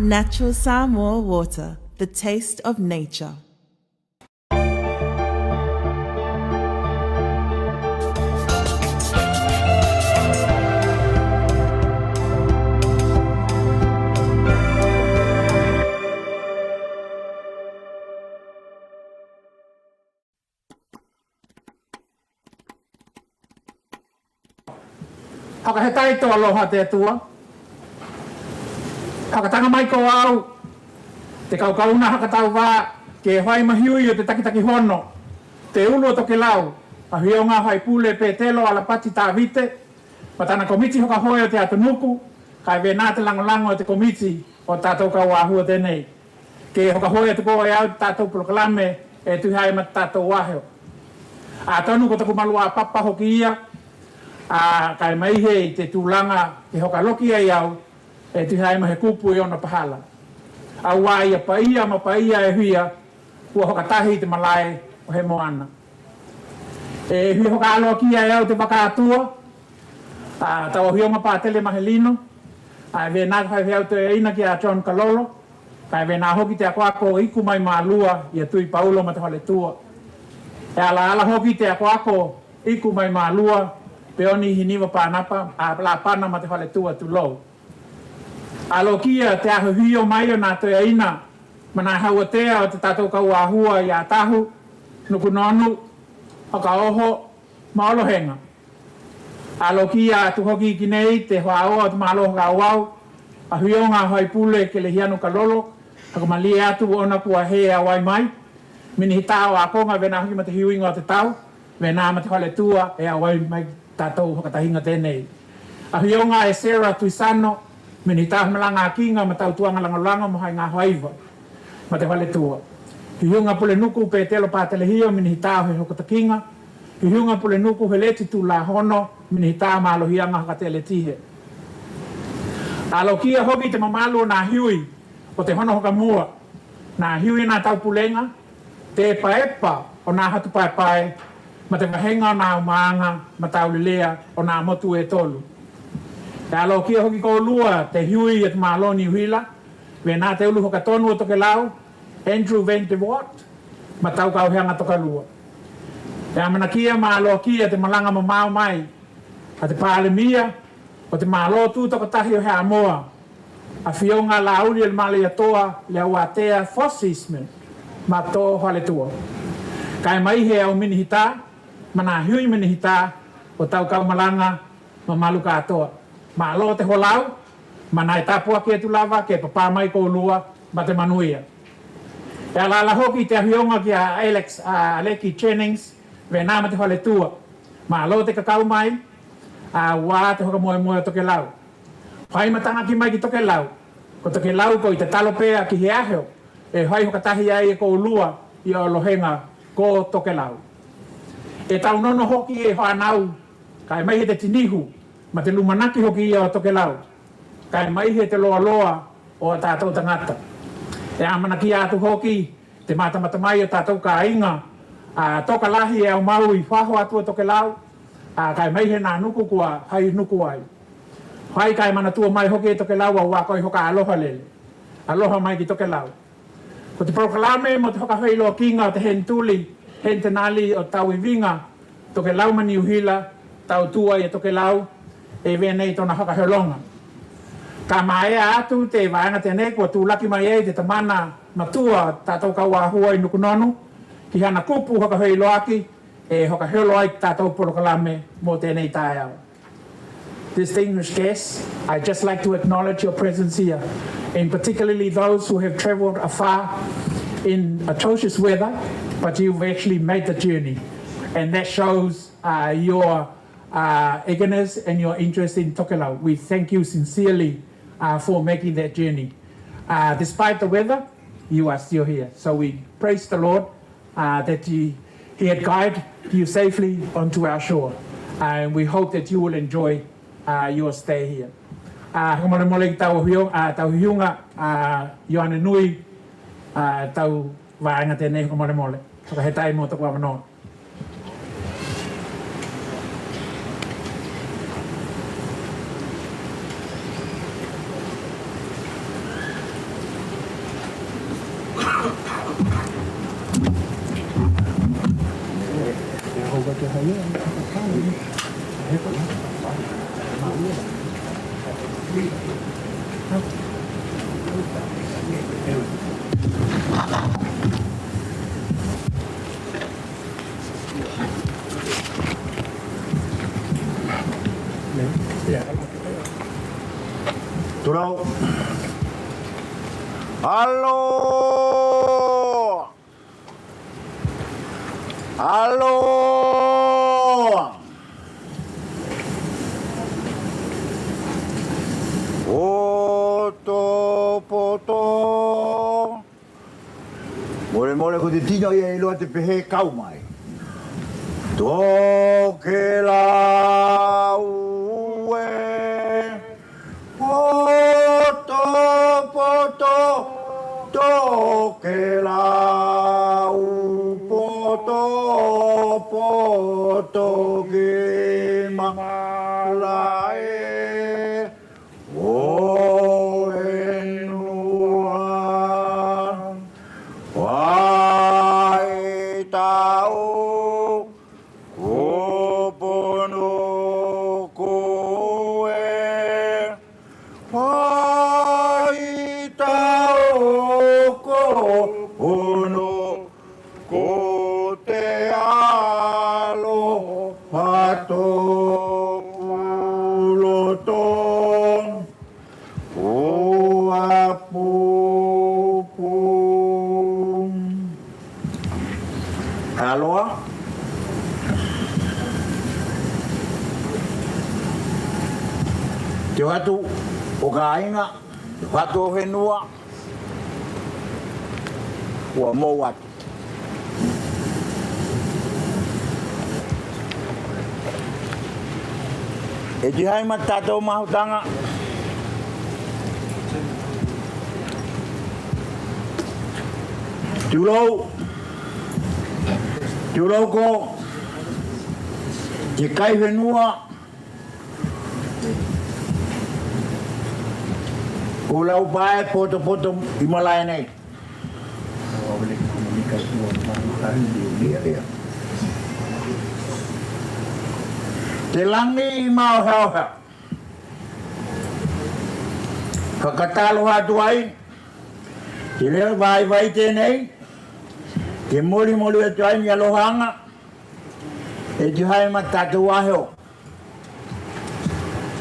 Natural Samoa water, the taste of nature. Whakahetai to aloha te Atua. Whakatanga mai ko au, te kaukauna hakatau wā, ke whai mahiui o te takitaki hono, te ulu o Tokelau, a Whionga whai pule Petelo Alapati Tavite, ma tana komiti whakahoe o te Atunuku, kai wena te langolango o te komiti o tatou kauāhua tenei. Ke whakahoe atu ko e au te tatou polokalame e tuhi ai ma te tatou waheo. A tonu ko taku malu a papa hoki ia, a kai maihe i te tulanga ke whakaloki ai au e tuhi ai ma he kupu i ona pahala. Auā ia paia ma paia e huia kua whakatahi i te malae o he moana. E huia whakaaloa ki ai au te waka atua, a taua huionga patele ma he lino, a e wena ka whaiwhai au te eina ki a John Kalolo, Kai wena hoki te akoako iku mai Malua i a Tui Paulo ma te Faletua. E alaala hoki te akoako iku mai Malua, Peoni Hiniwa Panapa, a Lapana ma te Faletua tulou. Alokia te ahuhio mai o na toeaina ma na hauatea o te tatou kauahua i Atahu, Nukunonu, Whakaoho, ma Olohenga. Alokia atu hoki ki nei te whaoa o te Malo Whakaauau, a huio nga whaipule Kelehianu Kalolo, whakamalie atu ona kua he a wai mai, Minihita o Akonga wena hoki ma te hiuinga o te tau, wena ma te whaletua e a wai mai tatou whakatahinga tenei. A huio nga e Sarah Tuisano, Minihita Whamalanga a Kinga ma tautuanga langolanga mo hai nga whaiva ma te whaletua. Hiunga Pulenuku Petelo Patelehio Minihita o he Hokotakinga, Hiunga Pulenuku Heleti Tulahono Minihita Malohianga Hakateletihe. Alokia hoki te mamalu o nā hiui o te hono whakamua, nā hiui nā taupulenga, te epaepa o nā hatupaepae, ma te wahenga o nā umaanga ma taulelea o nā motu e tolu. E alokia hoki koulua te hiui o te Malo Niu Hila, me nā te ulu whakatonu o Tokelau, Andrew Van de Waart, ma taukauheanga tokalua. E amanakia ma alokia te malanga mamao mai a te Palemia o te Malo Tūtakatahi o Hamoa, a Fionga Laauli o le Maliatoa le Auatea Foss Eastman ma tō Faletua. Kai mai he au minihita ma nā hui minihita o tau kaumalanga ma malu katoa. Malo te holau, ma nā e tapuaki atu lava ke papā mai kōlua ma te manuia. E alaala hoki te ahionga ki a Alex a Aleki Jennings wena ma te Faletua. Malo te kakau mai, a wā te whakamoemoe o Tokelau. Whai matanga ki mai ki Tokelau, ko Tokelau ko i te talo pea ki he aheo e whai whakatahi ai e koulua i o lohenga ko Tokelau. E taunono hoki e whanau, kai mai he te tinihu, ma te lumanaki hoki ia o Tokelau, kai mai he te loaloa o a tatou tangata. E amanakia atu hoki te matamata mai o tatou kāinga, a toka lahi e aumau i whaho atu o Tokelau, a kai mai he nā nuku kua hai nuku ai. Whai kai manatua mai hoki e Tokelau a wā koi hoka aloha lele. Aloha mai ki Tokelau. Ko te porokalame mo te whakawheiloa kinga o te Hentuli, Hentenali o Tauiwinga, Tokelau ma Niu Hila, tau tua i a Tokelau, e venei tona whakaheolonga. Ka maea atu te vaenga tenei kua tūlaki mai ai te tamana matua tatou kauāhua i Nukunonu ki hana kupu whakawheiloaki e whakaheolo ai tatou porokalame mo tenei taeao. Distinguished guests, I'd just like to acknowledge your presence here, and particularly those who have travelled afar in atrocious weather, but you've actually made the journey. And that shows uh, your uh, eagerness and your interest in Tokelau. We thank you sincerely uh, for making that journey. Uh, despite the weather, you are still here. So we praise the Lord uh, that he, he had guided you safely onto our shore. And we hope that you will enjoy uh, your stay here. Uh, mole ki tau huio, uh, tau hiunga, uh, Ioane Nui, uh, tau vaenga tēnei whakamole. Whakahetai mō taku awanoa. Tulou. Alo! Alo! O to poto. Molemole ko te tino ia i loa te pehe kau mai. Tokelau e Poto poto Tokelau poto poto ki malae O henua Wai tau ko pono koe Wai tau ko pono ko te aloha tō Ua pūpū. Aloa. Te whatu o ka aiga, te whatu o whenua, ua mou atu. E tihai ma tatou mahutanga. Tulou. Tulou ko te kai whenua ko Laupae potopoto i malae nei. Te langi i maoheohea. Whakataloha atu ai te reo vaivai tēnei, te morimori atu ai ni alohanga e te haere ma tatou aheo.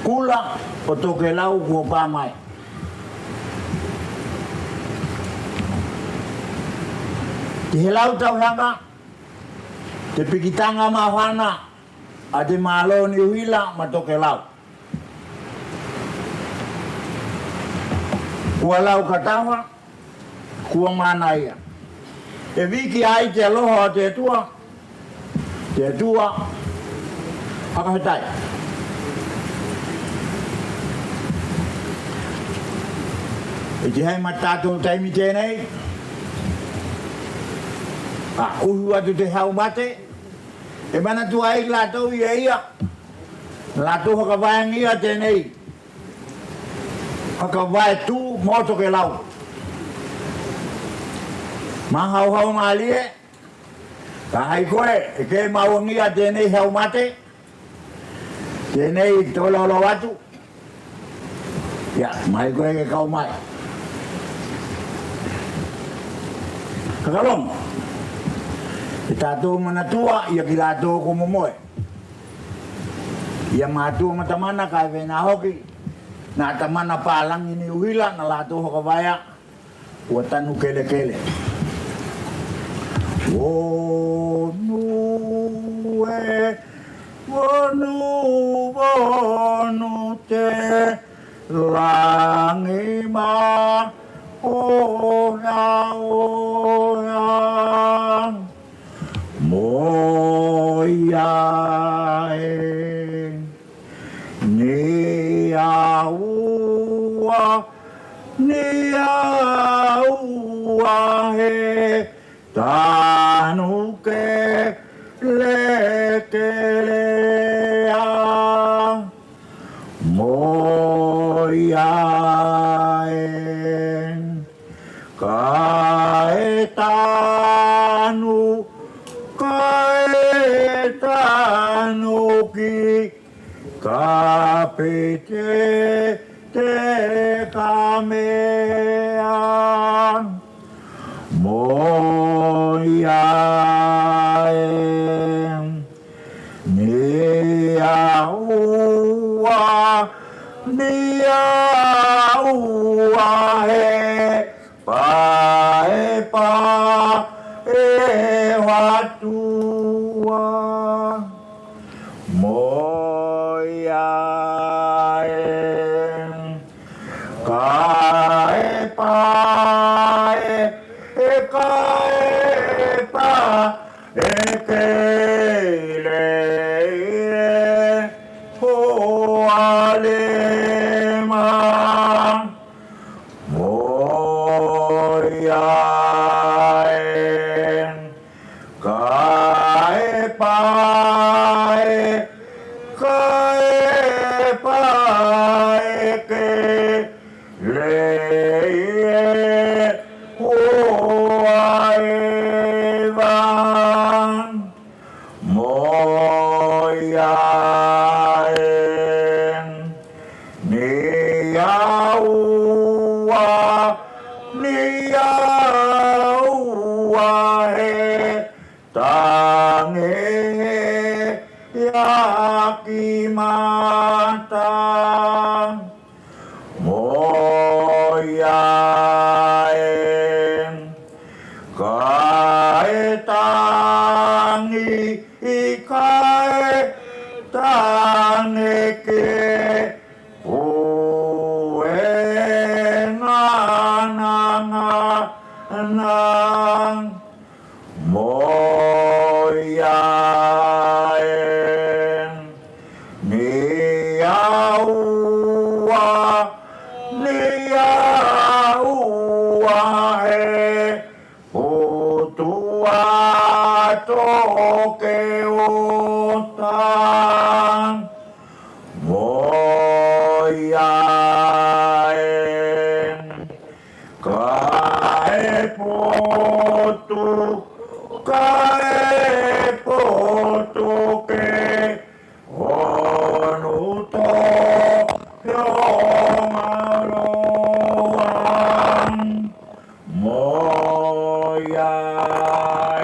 Kula o Tokelau kua pā mai. Te helau tauhanga, te pikitanga mahana a te Malo o Niu Hila ma Tokelau. Kua lau ka tawa, kua mana ia. E wiki ai te aloha o te Atua, te Atua whakawhetai. I te hei ma tātou taimi tēnei, ka kuhu atu te hau mate, e manatu ai rātou i a ia, rātou whakawaengia tēnei Whakawae tū mō Tokelau. Māhauhau mārie, ka hai koe e kē mauangia tēnei hau mate, tēnei tōlaolau atu, ia, mai koe ke kau mai. Whakarongo, te tātou manatua ia ki rātou ko momoe. Ia mātua ma tamana kai wena hoki, nā tamana pālangi ni uhila na lātou whakawaea, kua tanu kelekele. Wonu e, wonu, wonu te langi ma oha oha. Moia e, ni a ua, ni a ua he tanu ke le ke le a. Moia e, Ka e tanu, ka e tanu ki Ka pete te ka mea Mo ia e Ni a ua Ni a ua he Pa e pa e hoatua Mo ia e Ka e pa e e ka e pa e ke le e hoa le ma Mo ia e Ka e pa e ka e pa e ke le e hoa e va Mo ia e Ni a ua ni a ua he tange ia ki mata Mo ia e ka e tangi i ka e tange ke o e nga na nga na Mo ia e ni a ua ni a ua he Potua toke ota Mo ia e Ka e potu ka e potu ke Honu to Hiongaroa Mo ia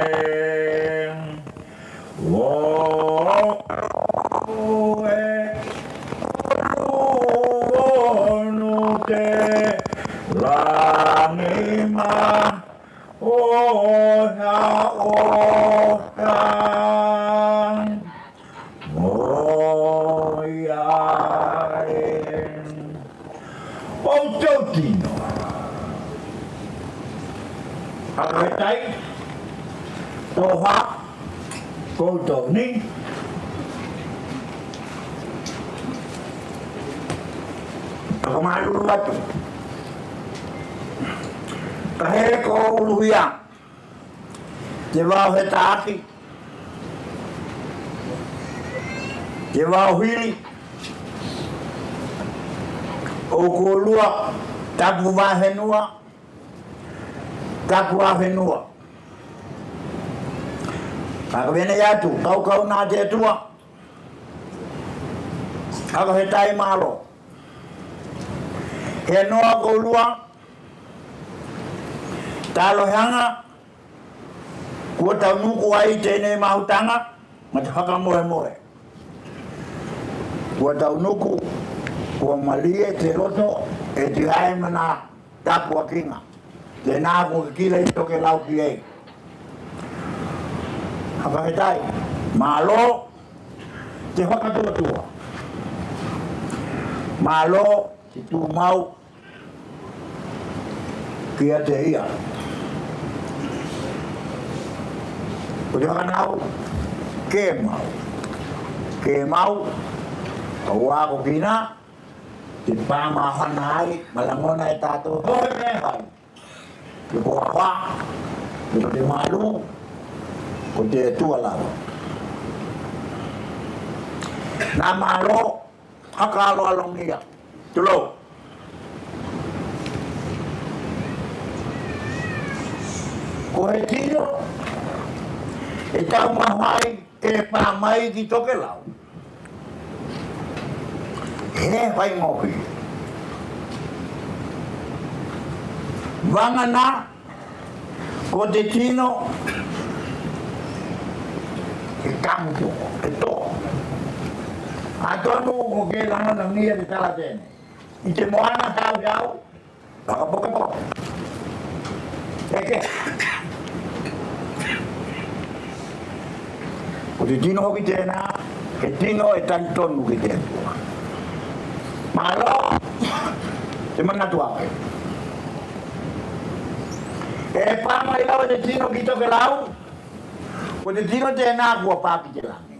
e O e Onu te langi ma oha oha Mo ia e Outou tino. Whakawhetai, toha, koutou ni. Whakamalulu atu. Ka here ko uluhia te wao he tāki, te wao hiri, o kōrua tapu wā whenua, tapu ā-whenua. Ka whenei atu, kaukau nā te Atua, whakawhetai Malo. He noa kōrua, tārohanga, kua taunuku ai tēnei mahutanga ma te whakamoemoe. Kua taunuku, kua malie te roto e te hae ma nā tapuakinga. Tēnā ko ke kila i Tokelau ki ei. Whakawhetai, Malo te whakatuatua. Malo te tūmau ki a te ia. Ko te whakanau, kē mau. Kē mau, ka wā ko kina, te pā mahana ai, ma langona e tātou hoi me hai. Te koakoa, ko te malū, ko te atua lava. Nā Malo, hakaaloalongia, tulou. Ko he tino e taumaha ai e pā mai ki Tokelau. He whaingōhie. Vangana, ko te tino, he kamutoko, he toko. Atonu ko ke langonangia te tala tēnei. I te moana tāuhiau, Whakapokepoke. Eke. Ko te tino hoki tēnā, he tino e tari tonu ki te Atua. Māro te manatu ake. E pā mai rawa te tino ki Tokelau, ko te tino tēnā kua pā ki te rangi.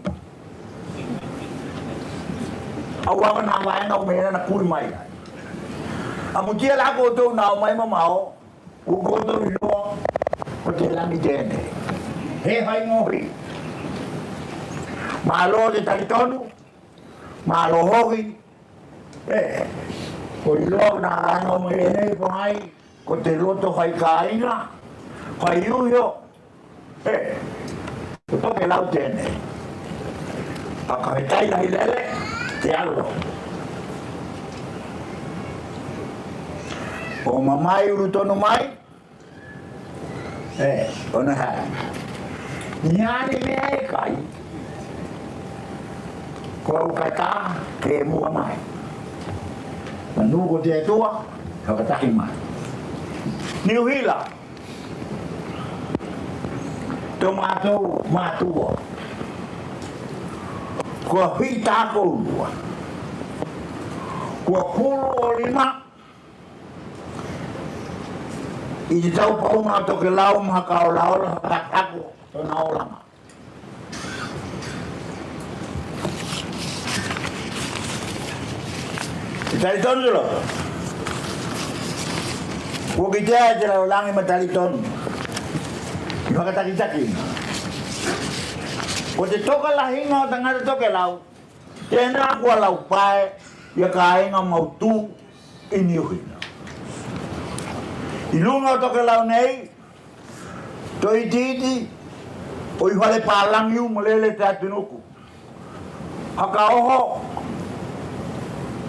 Aua nā waenga o mehera na kuri mai ai. Amutia la koutou nā o mai mamao, ko koutou iloa ko te rangi tēnei. He whai ngohi. Mālo te tari tonu, mālo hoki, e, ko iloa nā waenga o mehera nei whangai, ko te roto whai kāinga, whai uhio, E, ko Tokelau tēnei. A ka he tairahi rere te aro. O mamae uru tonu mai, e, ona haere. Niani mea e kai, ko au ka tā, ke mua mai. Manu ko te atua, whakatahi mai. Niu Hila. Tō mātou mātua. Kua whii tā kōrua. Kua pūru o lima i te taupaunga o Tokelau ma Whakaolaola whakatako tōna oranga. Te tari tonu te roto. Kua kitea e te raorangi ma tari tonu. I whakatakitaki. Ko te toka lahinga o tangata Tokelau, tēnā kua laupae ia kāinga mautū i Niuhina. I runga o Tokelau nei, Toitiiti, o i whare pālangi u malele te atu nuku. Hakaoho,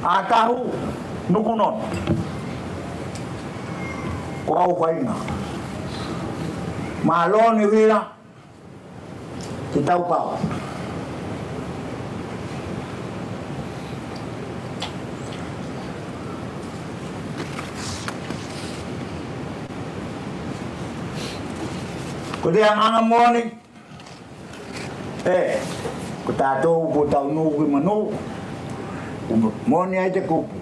ātahu, nuku nono. Ko au whainga. Mālō Niu Hira, te taupao. Ko te anganga moni, e, ko tātou ko tau nūku manu, ko moni ai te kupu.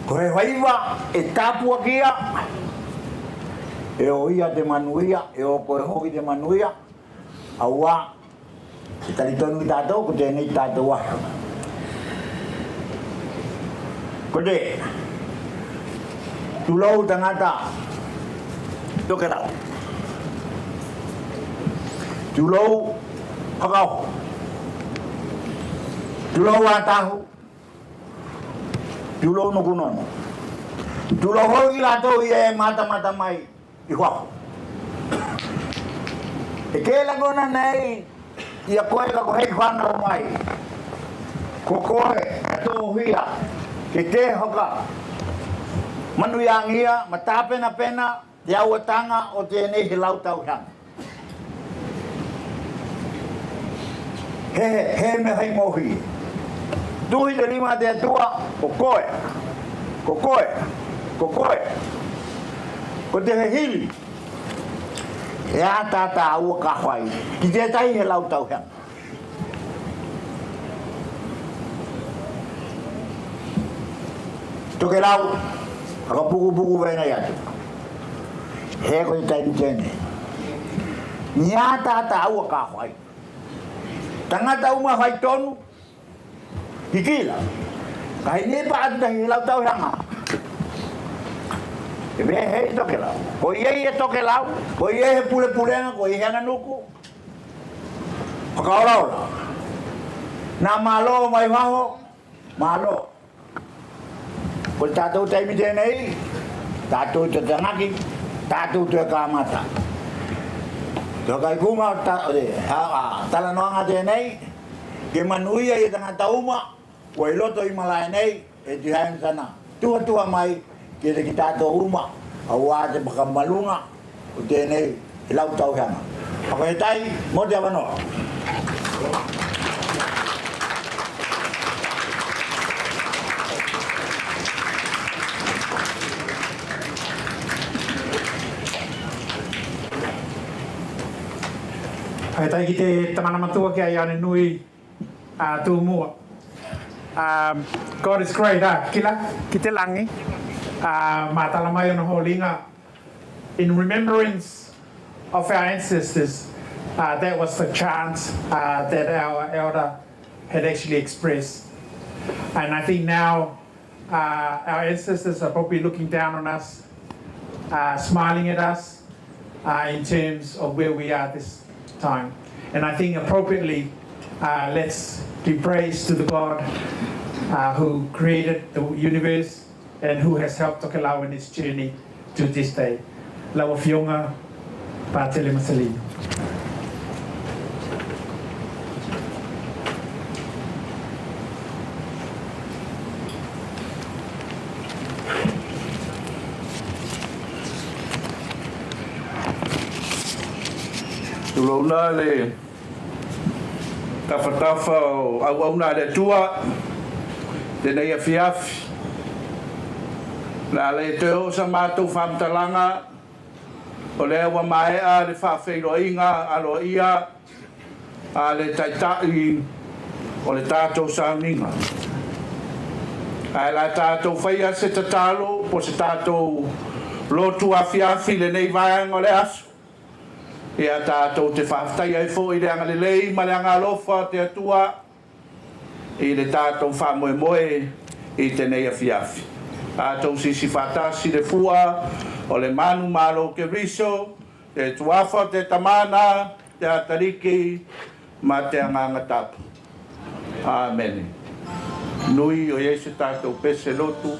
Ko he whaiwa e tāpua kia, e o ia te manuia, e o koe hoki te manuia, aua, e tari tonu ki tātou, ko tēnei tātou ahi. Ko te tulou tangata Tokerau. Tulou whakaoho. Tulou ātahu. Tulou nukunono. Tulou hoki rātou ia e matamata mai i waho. E kē rangona nei i a koe ka kohei whānau mai, ko koe ka tōhia ke te whaka manuiangia ma tāpenapena te auatanga o tēnei he lautauhanga. He, he mea hei mōhie. Tuhi te rima te Atua, ko koe, ko koe, ko koe. Ko te hihiri, he ataata aua ka whai ki tētahi he lautauhanga. Tokerau, whakapukupuku wēnei atu. He ko te taimi tēnei. Ni ataata aua ka whai. Tangata uma whai tonu, Kikila. Ka hei nepa atu tahi he lautauhanga. He mea hei Tokelau. Ko ia i e Tokelau, ko ia he purepurenga, ko ia he ananuku. Whakaoraora. Nā Malo mai waho, Malo. Ko tātou taimi tēnei, tātou te tangaki, tātou te kāmata. Te whakaikunga o ta, talanoanga tēnei, Ke manuia ia tangata uma ua i loto i malae nei e tuha ai ma sana tuhatuha mai ki te ki tātou uma auā te whakamalunga o tēnei lau tauheanga. Whakawhetai mō te awanoa. Whakawhetai ki te Tamana Matua ki a Ianenui a Tūmua. God is great, a, kila, ki te langi, a, mātala mai ona hōlinga. In remembrance of our ancestors, that was the chant that our elder had actually expressed. And I think now our ancestors are probably looking down on us, smiling at us in terms of where we are this time. And I think appropriately, let's give praise to the God who created the universe and who has helped Tokelau in its journey to this day. Lau Afioga Patele Maselino. Tulouna le tafatafa o auauna a le Atua i tenei afiafi. O le a le toe oo sa matou faamatalaga, o lea ua maea le faafeiloaiga aloaia a le Taitai o le tatou sauniga. Ae la tatou faia se tatalo po se tatou lotu afiafi i lenei vaega o le aso, Ia tatou te faafetai ai foi i le agalelei ma le agaalofa o te Atua i le tatou faamoemoe i tenei afiafi. Tatou sisi faatasi le fua o le manu malo Keriso, te Tuafa o te Tamana, te Ataliki ma te Agaga Tapu. Amene. Nui o iai se tatou pese lotu.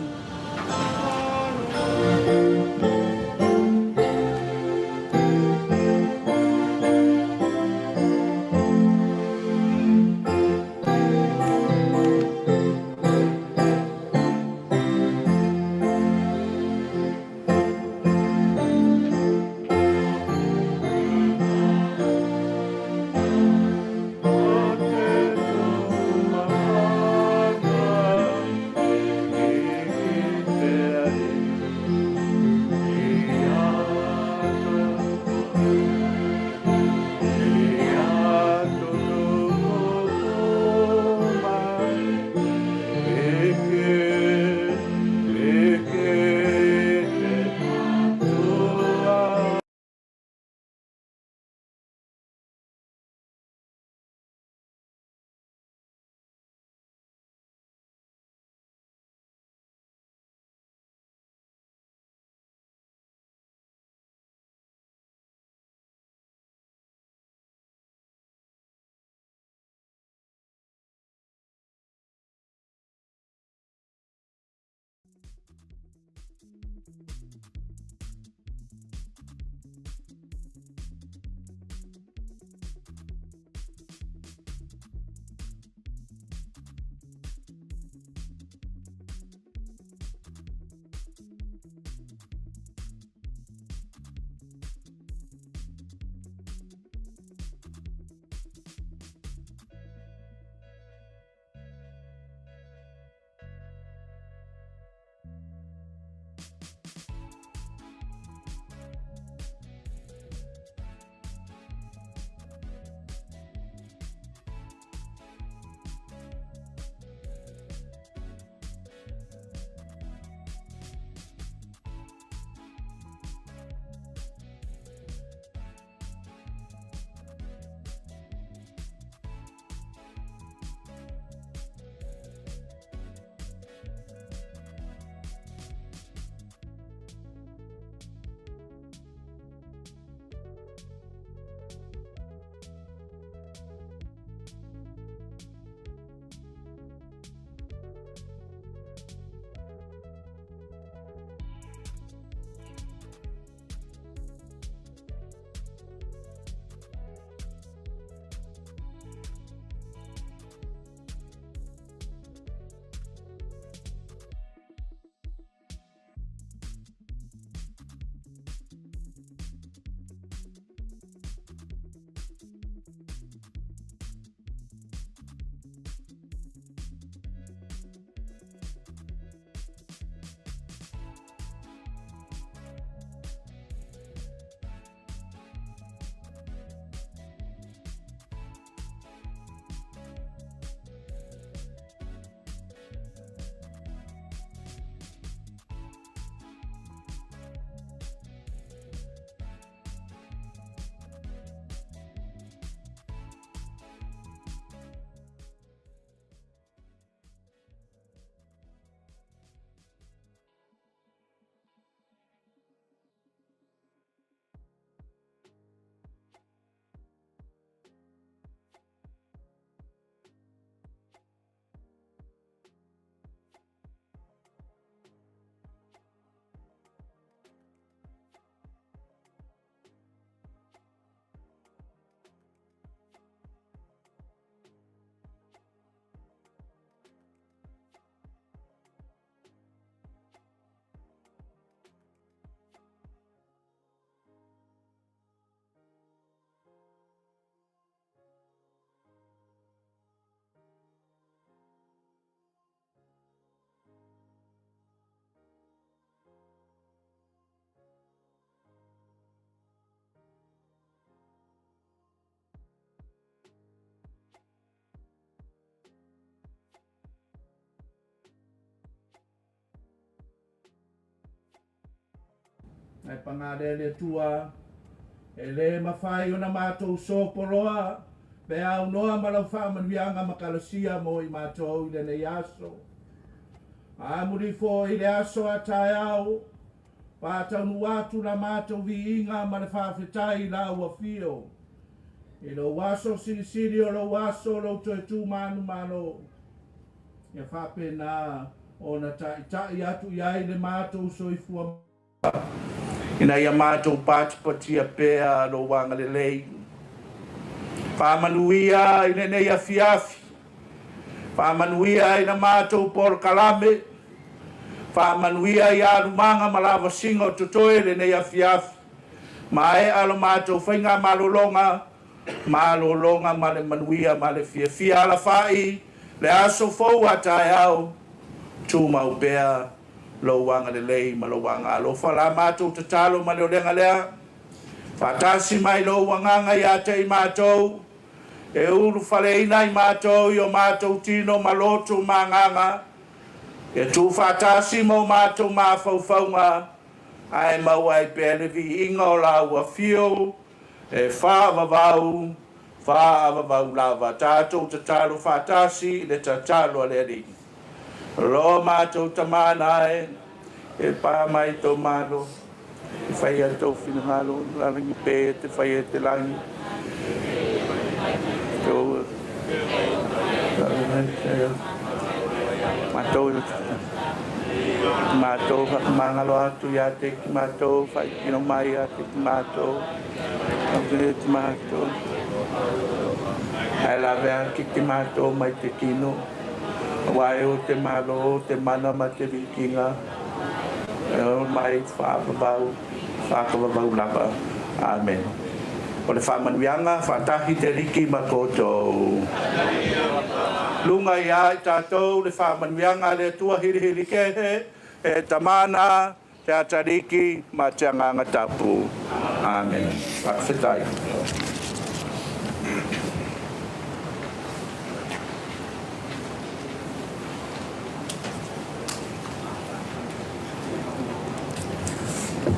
Ae paga lea le Atua, e lē mafai ona matou sopoloa pe aunoa ma lau faamanuiaga ma kalasia mo i matou i lenei aso. Amuli foi le aso a taeao, faataunuu atu la matou viiga ma le faafetai i lau afio. I lou aso silisili o lou aso o lou toe tu manumalo, ia faapena ona taitai atu i ai le matou soifua ina ia matou patipatia pea lou agalelei. Faamanuia i lenei afiafi, faamanuia i la matou polokalame, faamanuia i alumaga ma lavasiga o totoe lenei afiafi. Maea lo matou faiga malologa, malologa ma le manuia ma le fiafia alafai le aso fou a taeao, tumau pea lou agalelei ma lou agaalofa. La matou tatalo ma le olega lea, faatasi mai lou agaga ia te i matou, e ulufaleina i matou i o matou tino ma loto ma agaga, e tuufaatasi ma o matou mafaufauga, ae maua ai pea le viiga o lau afio e faavavau, faavavau lava. Tatou tatalo faatasi i le tatalo a le Alii. Lo matou Tama na e, e pa mai tō malo, e whai a tō whingalo, larangi pē te whai e te langi. Tō, matou matou whakamangalo atu ia te ki matou, whaikino mai ia te ki matou, te ki matou. Ae lawe a ki ki matou mai te kino, wa e o te malo, te mana ma te vikinga, e o mai whaavavau, whaakavavau lava. Amen. O le whaamanuiaga, faatahi te Aliki ma koutou. Lunga ia i tatou le whaamanuiaga a le Atua hilihili kehe, e Tamana, te Atariki, ma te Agaga Tapu. Amen. Faafetai.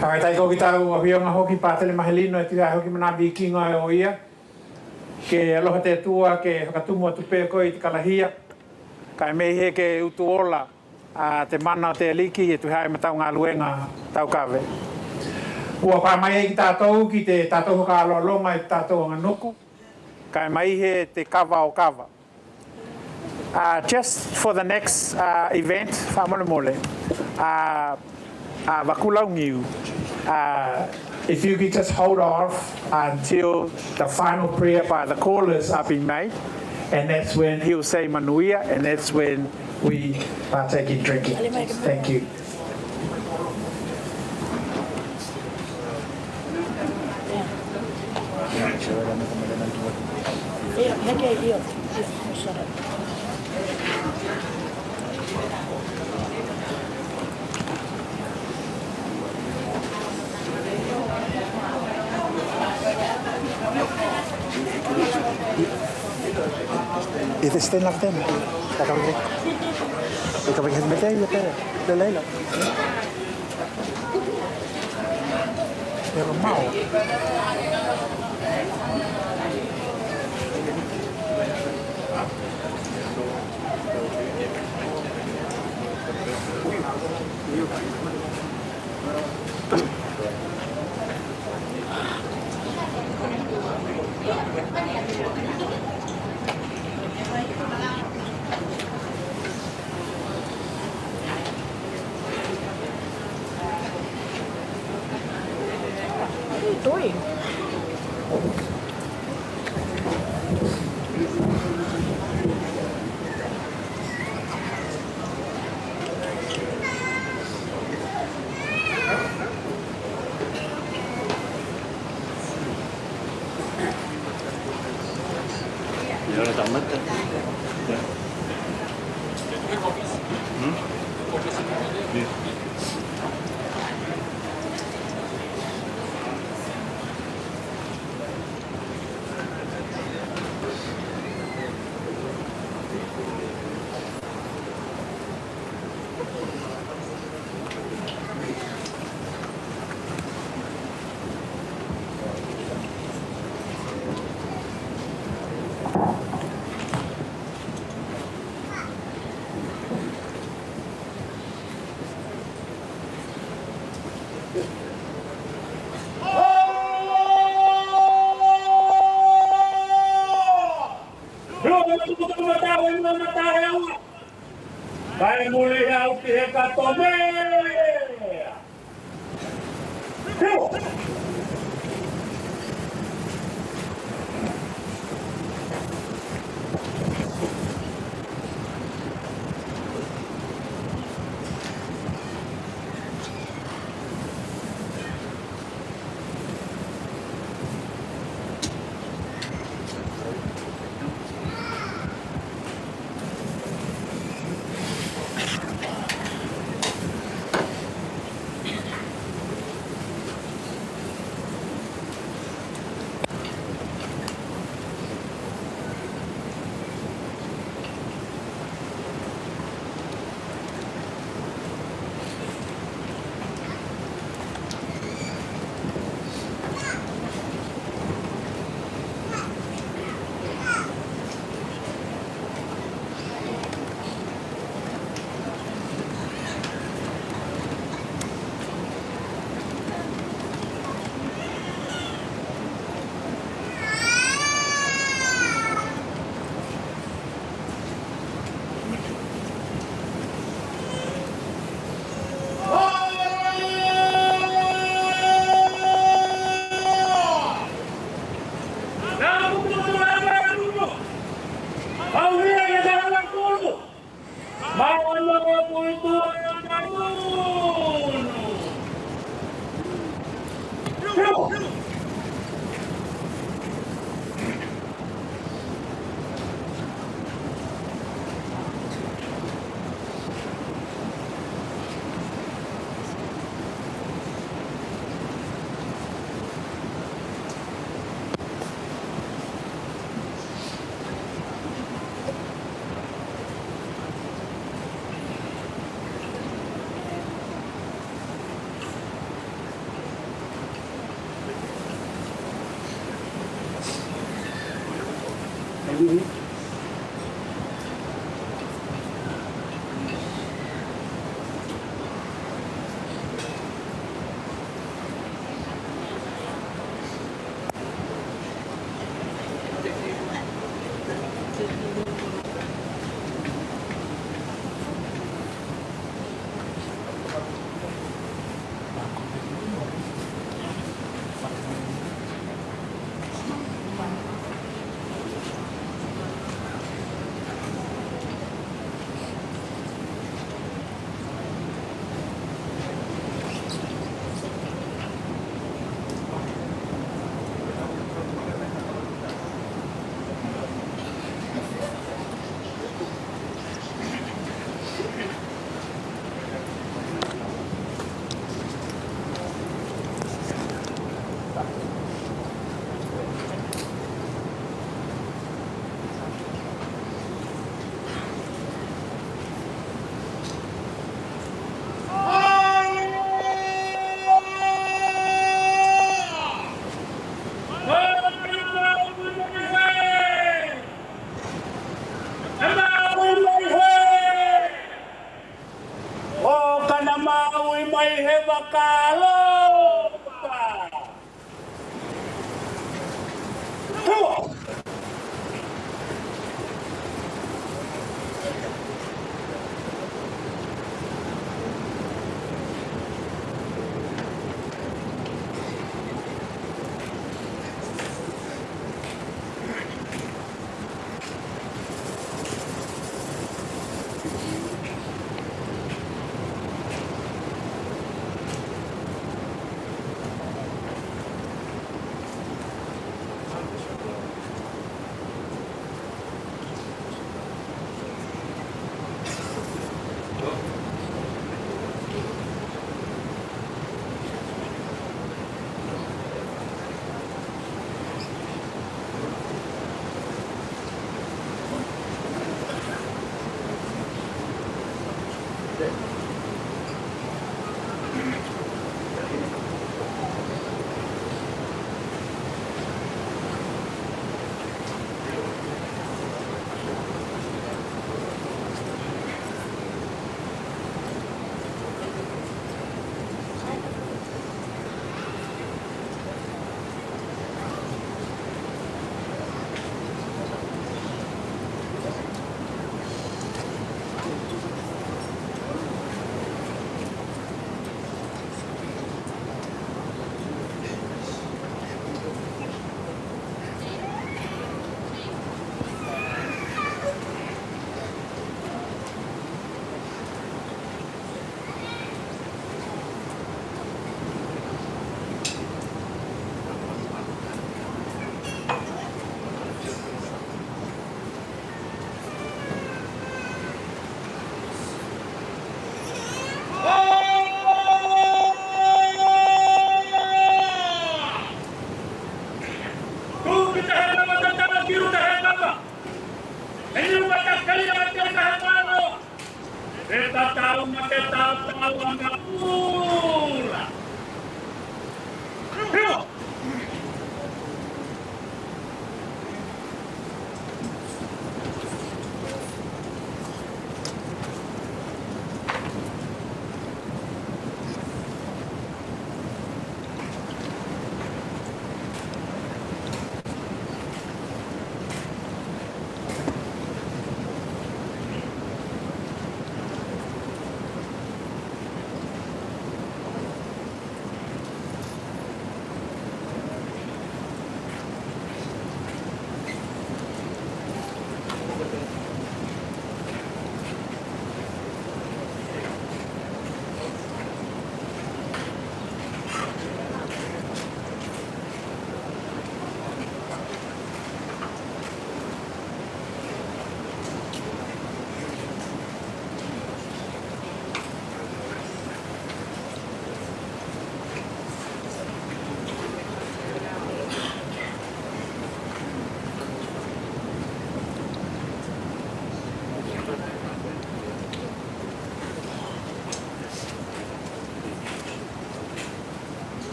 Faafetai ko ki tau afioga hoki Patele Mahelino e tuhi ai hoki ma nā vikinga e o ia. Ke aloha te Atua ke whakatumu atu pea koe i te kalahia. Kai meihe ke utu ola a te mana o te Aliki e tuhi ai ma tau ngaluenga tau kave. Ua pā mai ai ki tātou ki te tātou whakaaloalonga i te tātou anganuku. Kai maihe te kava o kava. Just for the next event, faamolemole, Vakulauniu, if you could just hold off until the final prayer by the callers are being made, and that's when he'll say manuia, and that's when we partake in drinking. Thank you. What are you doing? E tatau ma te tatau ana ula. Hiwa!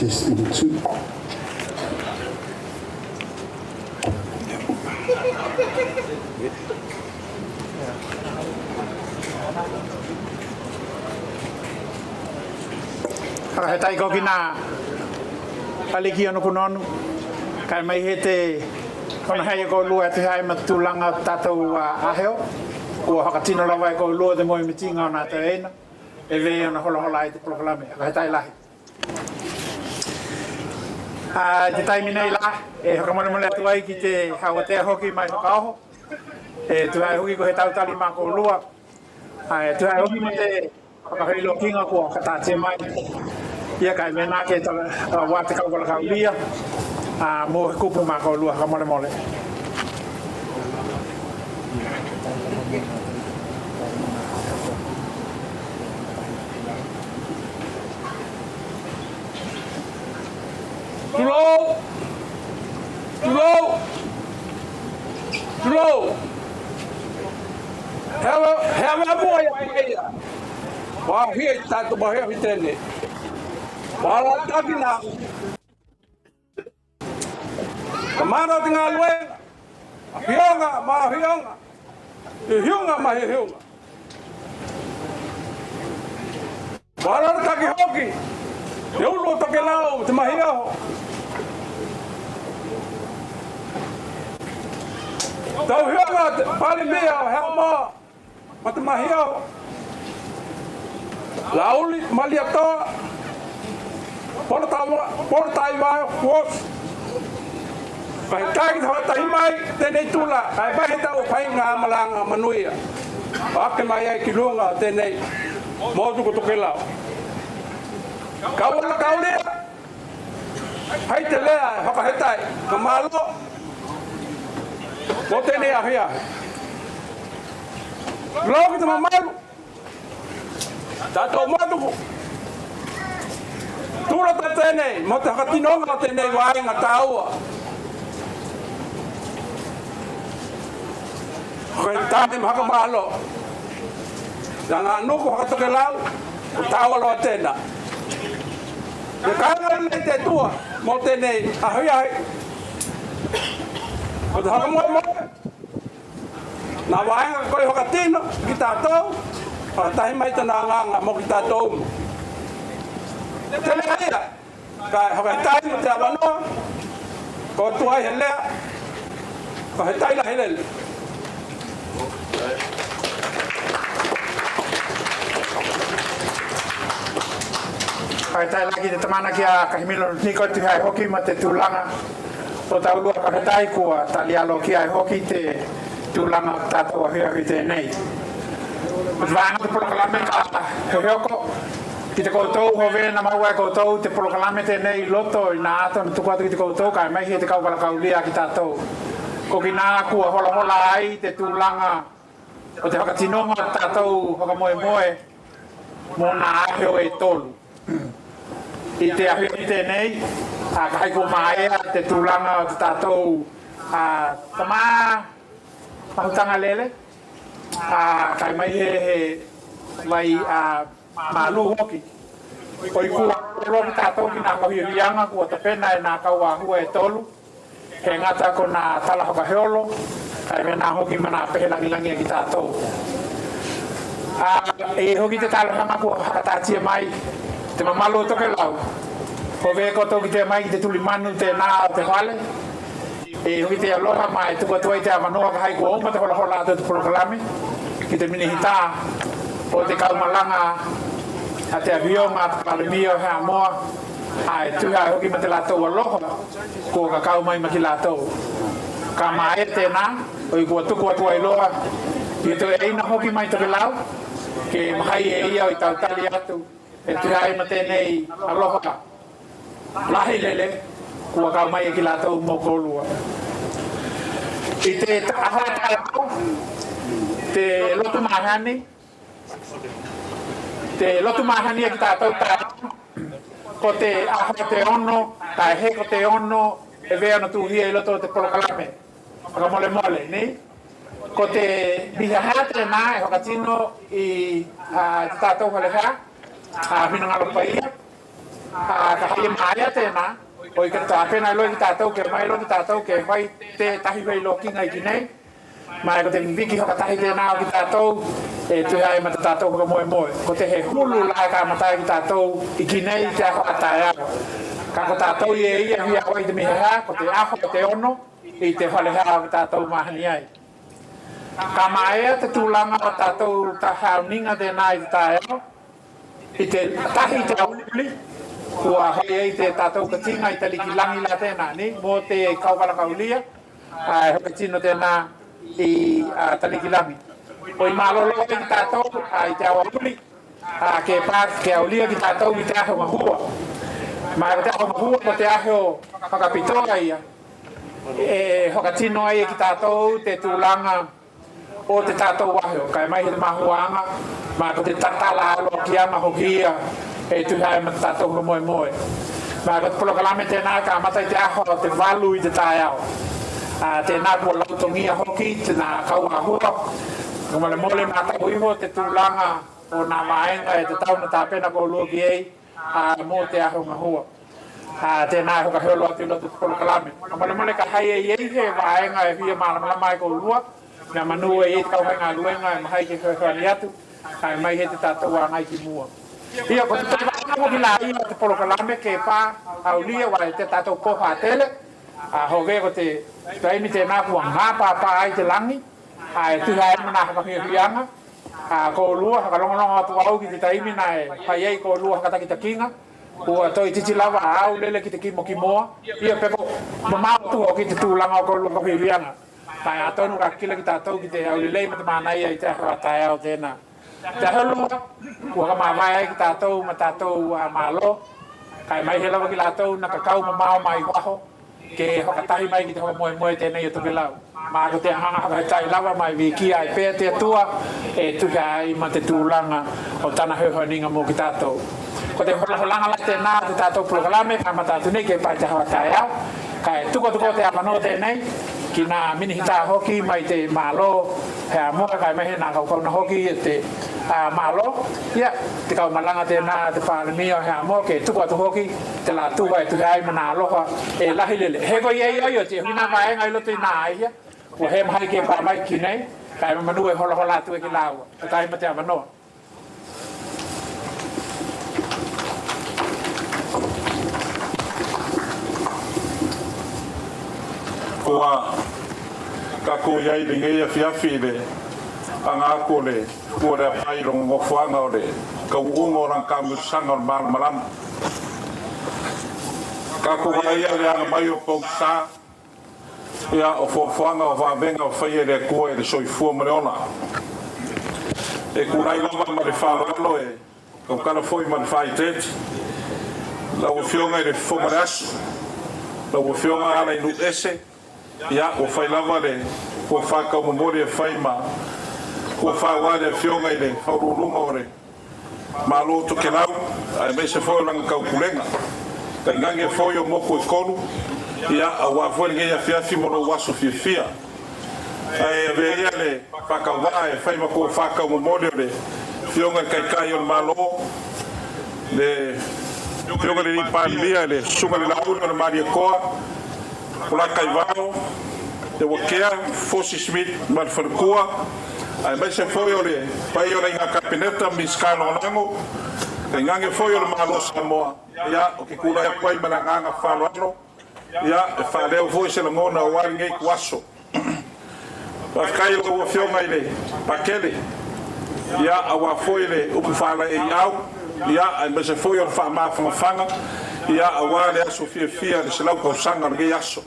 Test 1, 2. Whakahetai ko ki nā aliki ono kunonu. Kai mai he te ona hei ko lua te hai ma tūlanga tātou aheo. Ua whakatino rawa e ko lua te moe mitinga o nā te eina. E vei ona hola hola ai te polokalame. Whakahetai lahi. Te taimi nei la, e whakamonemone atu ai ki te hauatea hoki mai whakaoho. E tuhai hoki ko he tautali mā ko lua. E tuhai hoki me te whakawhirilo kinga kua whakatātia mai. Ia kai mēnā ke wā te kauwala kaulia, mō he kupu mā ko lua whakamonemone. Tulou! Tulou! Tulou! He awa mua ia paia. Wā hia i tātou mahea fi tēnei. Wā rā taki nā. Ka māna o te ngā luenga. A hionga, mā hionga. I hiunga ma he hiunga. Wā rā taki hoki. Te ulu o Tokelau, te mahi aho. Tau hianga te palemea o hea mā, ma te mahi aho. Lauli, Maliatoa, Pona Wharf. Ka he tai ki te whakatahi mai tēnei tūla, ka he mahi tau whai ngā malanga manuia. O ake mai ai ki runga o tēnei motu ko Tokelau. Kaualakaulia, hei te lea e whakahetai ka malo mō tēnei ahiahi. Tulou ki te mamalu, tātou motuku. Tūrata tēnei mō te whakatinonga o tēnei waenga tāua. Whakahetai ma whakamalo. Nā ngā noko whakatokelau, ko tāua loa tēnā. Me kāinga rānei te Atua mō tēnei ahiahi, ko te whakamoemoe, nā waenga ka kore whakatino ki tātou, whakatahi mai tana angānga mō ki tātou umu. Tēnā ia, ka whakahetai mo te awanoa, ko atu ai he lea, ka hetai la he lele. Whakahetai la ki te tamana ki a Kahimilo Niko Tuhai hoki ma te tulanga o taulua whakahetai kua talialo ki ai hoki te tulanga o tatou ahuahu tenei. Ko te vaenga o te polokalame ka heheoko Ki te koutou, hove na maua e koutou te polokalame tenei i loto i na ata na tuku atu ki te koutou, kai maihi e te kauwalakaulia ki tatou. Ko ki na kua holahola ai te tulanga o te whakatinonga o tatou whakamoemoe mo na aheo e tolu. I te ahiahi tenei, ka haiko maea te tulanga o te tatou tama mahutanga lele, a kai maihe he wai Mālū hoki. Koi kua kōrero ki tātou ki nā mahiahianga kua tapena e nā kauāhua e tolu, he ngata ko nā tala whakaheolo, kai me nā hoki ma nā pehe langilangia ki tātou. Ā, e hoki te tālohanga kua whakatātia mai te mamalu o Tokelau, ko wē koutou ki te mai ki te tuli manu tēnā o te whale, E hoki te aloha ma e tuku atu ai te awanoa ka hai kua oma te holahola atu o te porokalame ki te minihita o te kaumalanga a te awhionga a te Palemia o Hamoa, a e tuhi ai hoki ma te latou aloha kua kakau mai ma ki latou. Ka maea tēnā, oi kua tuku atu ai loa i te eina hoki mai Tokelau, ke mahai e ia i tautali atu e tuhi ai ma tēnei aloha. Lahi lele, kua kau mai e ki latou mo kolua. I te aha taeao, te lotu mahani, te lotu mahani e ki tatou taeao, ko te aha te ono, tae he ko te ono e vea ona tuhia i roto o te porokalame, whakamolemole, nei? Ko te mihaha tēnā e whakatino i te tātou whare hea, a Hinengaro Paia, Ā, ka haere māia tēnā, oi ka tāpena loa ki tātou, kia mai loa ki tātou, kia whai tētahi whai lokinga i kinei, mai ko te wiki whakatahi tēnā o ki tātou, e tuhi ai ma te tātou whakamoemoe. Ko te he hulu la ka mataia ki tātou i kinei i te aho a taeao. Ka ko tātou i e ia hui awa i te mihi hea, ko te aho o te ono i te whare hea o ki tātou mahani ai. Ka māia te tūlanga o tātou haoninga tēnā i te taeao, I te tahi te aouli, kua whai ai te tātou katinga i Taliki Langi la tēnā, ni, mō te Kauwalakaulia, ā, e whakatino tēnā i Taliki Langi. Ko i mālolo ai ki tātou, ā, i te aouli, ā, ke pā, ke aolia ki tātou i te aho mahua. Mā, ko te aho mahua, ko te aho whakapitoa ia, e whakatino ai ki tātou te tūlanga, O te tatou waheo, kai mai he mahuanga, ma ko te tatala alo ki ana hoki ia e tuhi ai ma te tatou whakamoemoe. Ma ko te polokalame tēnā ka mata i te ahua o te walu i te taeao. A, tēnā kua lautongia hoki te nā kauahua, ka molemole mā tau iho te tūlanga o nā waenga e te tau na tāpena kōrua ki ei, ā, mō te ahunga hua. Ā, tēnā e whakaheolo atu i roto i te porokalame. Ka molemole ka hae i ei he waenga e huia mālamalama ai kōrua, mea manū ai ei te kauhaingaluenga e mahai ke whewhewhani atu, ā, e mai he te tātou wāngai ki mua. Ia, ko te taiwānga hoki lā ia o te porokalame ke pā aulia wā e te tātou pōwhā tele, ā, hove ko te taimi tēnā kua ngāpāpā ai te langi, ā, e tuhi ai ana nā whakahuiahuianga, ā, kōrua, whakalongolongo atu au ki te taimi nā e whai ai kōrua whakatakitakīnga, Kua toititi rawa a Aulele ki te kimokimoa, ia peko mamao atu hoki te tūlanga o kōrua whakahuihuianga. Taea tonu ka kila ki tātou ki te aulelei me te mānaia i te aho a taeao tēnā. Te aholua, ua whakamāvae ai ki tātou ma tātou Malo, kai mai he lava ki lātou na kakau mamao mai waho, ke whakatahi mai ki te whakamoemoe tēnei o Tokelau. Mā ko te hanga whakatai lava mai wiki ai pea te Atua e tuhia ai ma te tūlanga o tana heuhauninga mō ki tātou. Ko te holaholanga la tēnā o te tātou porokalame ka mata atu nei kei pai te hawa taeao, kai tukotuko te awanoa tēnei ki nā minihita hoki mai te Malo he amoa kai mai he nā kaukauna hoki e te Malo, ia, te kaumalanga tēnā te Pāremia o he amoa ke tuku atu hoki te la tuha e tuhi ai ma nā aloha e lahi lele. He koi ei ai o te hui nā vaenga i roto i nā aia, ua he mahai ke pā mai ki nei, kai mamanu e holahola atu e ki lāua. Ka tae ma te awanoa. Kua kako i ai lenei afiafi i le anga aku o le ua le apai i longa nofoaga o le kauuga o lana taamilosaga o le malamalama. Kako ai le aga mai o Pausā. Ia, o fuafuaga o vavega o faia e le Atua i le soifua ma le ola. E kulai lava ma le faaaloalo e tautala foi ma le faaeteete. Lau Afioga i le Fofoga o le Aso, lau Afioga ala i nuu ese, ia, ua fai lava le tofa taumomoli e fai ma tofa aua le Afioga i le Faauluuluga o le Malo o Tokelau, aemaise foi o lana taupulega. Tainane foi o moku e kolu, ia, aua foi lenei afiafi mo lou aso fiafia. Ae avea ia le faatauvaa e fai ma tofa taumomoli o le Afioga i le Taitai o le Malo, le Afioga i le Alii Palemia, le Susuga i le Laauli o le Malietoa, Polataivao, Leuatea, Fosi Smith ma le faletua, aemaise foi o le paia o le Aiga Kapeneta, Minisita Lagolago, tainane foi o le Malo o Samoa, ia, ou te tulai atu ai ma le agaga faaaloalo, ia, e faaleo foi se lagona aua lenei ituaso. Faafetai i lau Afioga i le Pakele, ia, aua foi le upu faalaeiau, ia, aemaise foi o le faamafanafana, ia, aua le aso fiafia i le 100 tausaga o lenei aso.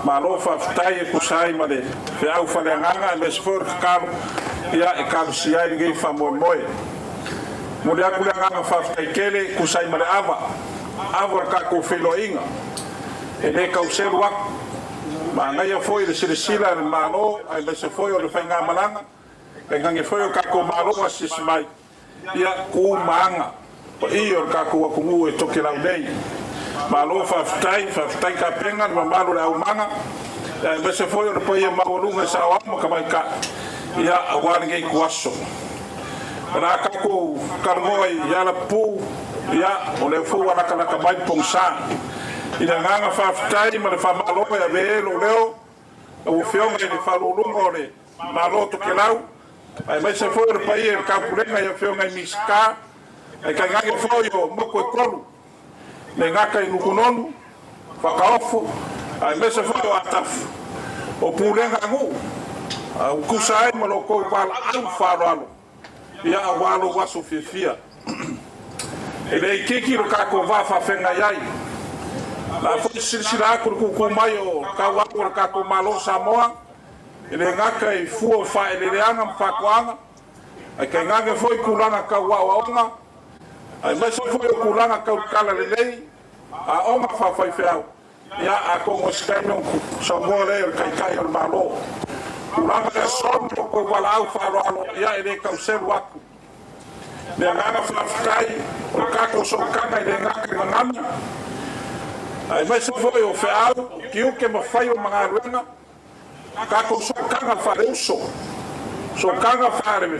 Malo faafetai e tusa ai ma le feau faaleagaga aemaise foi o le tatalo ia e talosia ai lenei faamoemoe. Momoli atu le agaga faafetai tele e tusa ai ma le ava, ava o le tatou feiloaiga. E le tau selu atu, manaia foi le silasila a le Malo aemaise foi o le faigamalaga, tainane foi o le tatou Malo asiasi mai. Ia, ku ma aga paia o le tatou atunuu e Tokelau nei. Malo faafetai, faafetai Kapena, le mamalu o le aumaga, aemaise foi o le paia maualuga i saoao ma tamaitai, ia, aua lenei ituaso. O le a tatou talanoa i alapupuu, ia, o lea foi ua latalata mai le pogisa. I le agaga faafetai ma le faamalo e ave ai lou leo, lau Afioga i le Faauluuluga o le Malo o Tokelau, aemaise foi o le paia i le Taupulega i Afioga i Minisita, ae tainane foi o motu e kolu, le gata i Nukunonu, Fakaofo, aemaise foi o Atafu, o pulega a nuu, a ua tusa ai ma lo outou valaau faaaloalo, ia aua lou aso fiafia. E le itiiti lo tatou va faafeagai ai. O le a foi silasila atu i le tūtū mai o tauau o le tatou Malo o Samoa, E le gata i fua o faaeleeleaga ma faatoaga, ae tainane foi tulaga tau aoaoga, aemaise foi o tulaga tau talalelei, aoga faafaifeau, ia, atonu o se taimi ona saunoa lea o le Taitai o le Malo. Tulaga i aso ma lo outou valaau faaaloalo, ia, e le tau selu atu. Le agaga faafetai o le tatou sootaga e le gata i gagana, aemaise foi o feau, o tiute ma faiva ma galuega, Tatou sootaga faaleuso, sootaga faale,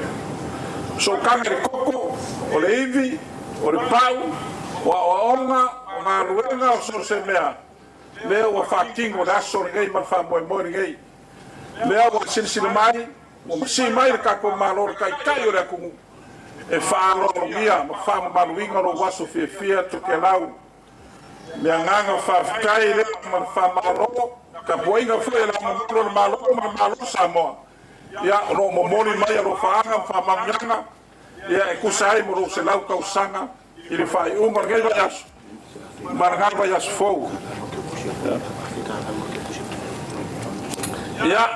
sootaga i le koko, o le ivi, o le pau, o aoaoga, o galuega, o so o se mea, lea ua faatino le aso lenei ma le faamoemoe lenei. Lea ua silasila mai, ua masii mai le tatou Malo le Taitai o le atunuu e faaaloalogia ma faamamaluina lou aso fiafia Tokelau. Le agaga faafetai lea ma le faamalo, tapuaiga foi a Le Ao Mamalu o le Malo ma le Malo o Samoa, ia, o lo o momoli mai alofaaga ma faamanuiaga, ia, e tusa ai mo lou 100 tausaga i le faaiuga o lenei vaiaso ma lena vaiaso fou. Ia,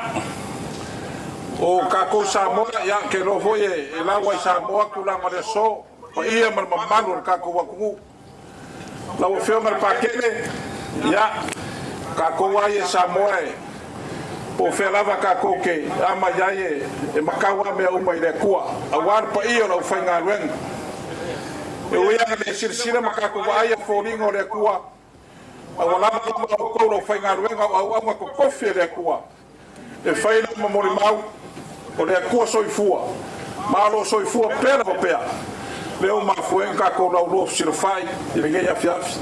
O kakou Samoa, ia, ke iloa foi e laua i Samoa tulaga o le aso, paia ma le mamalu o le tatou atunuu. Lau Afioga i le Pakele, ia, tatou lava ia i Samoa e po o fea lava tatou te ama i ai e matau lava mea uma i le Atua, aua le paia o le aufaigaluega. E ui lava ina le silasila ma tatou vaaia foliga o le Atua, a ua lava lava outou le aufaigaluega o auauna totofi a le Atua e fai lau ma molimau, o le Atua soifua, ma o lo o soifua pea lava pea, lea ua mafua ai ona tatou laulua fesilafai i lenei afiafi.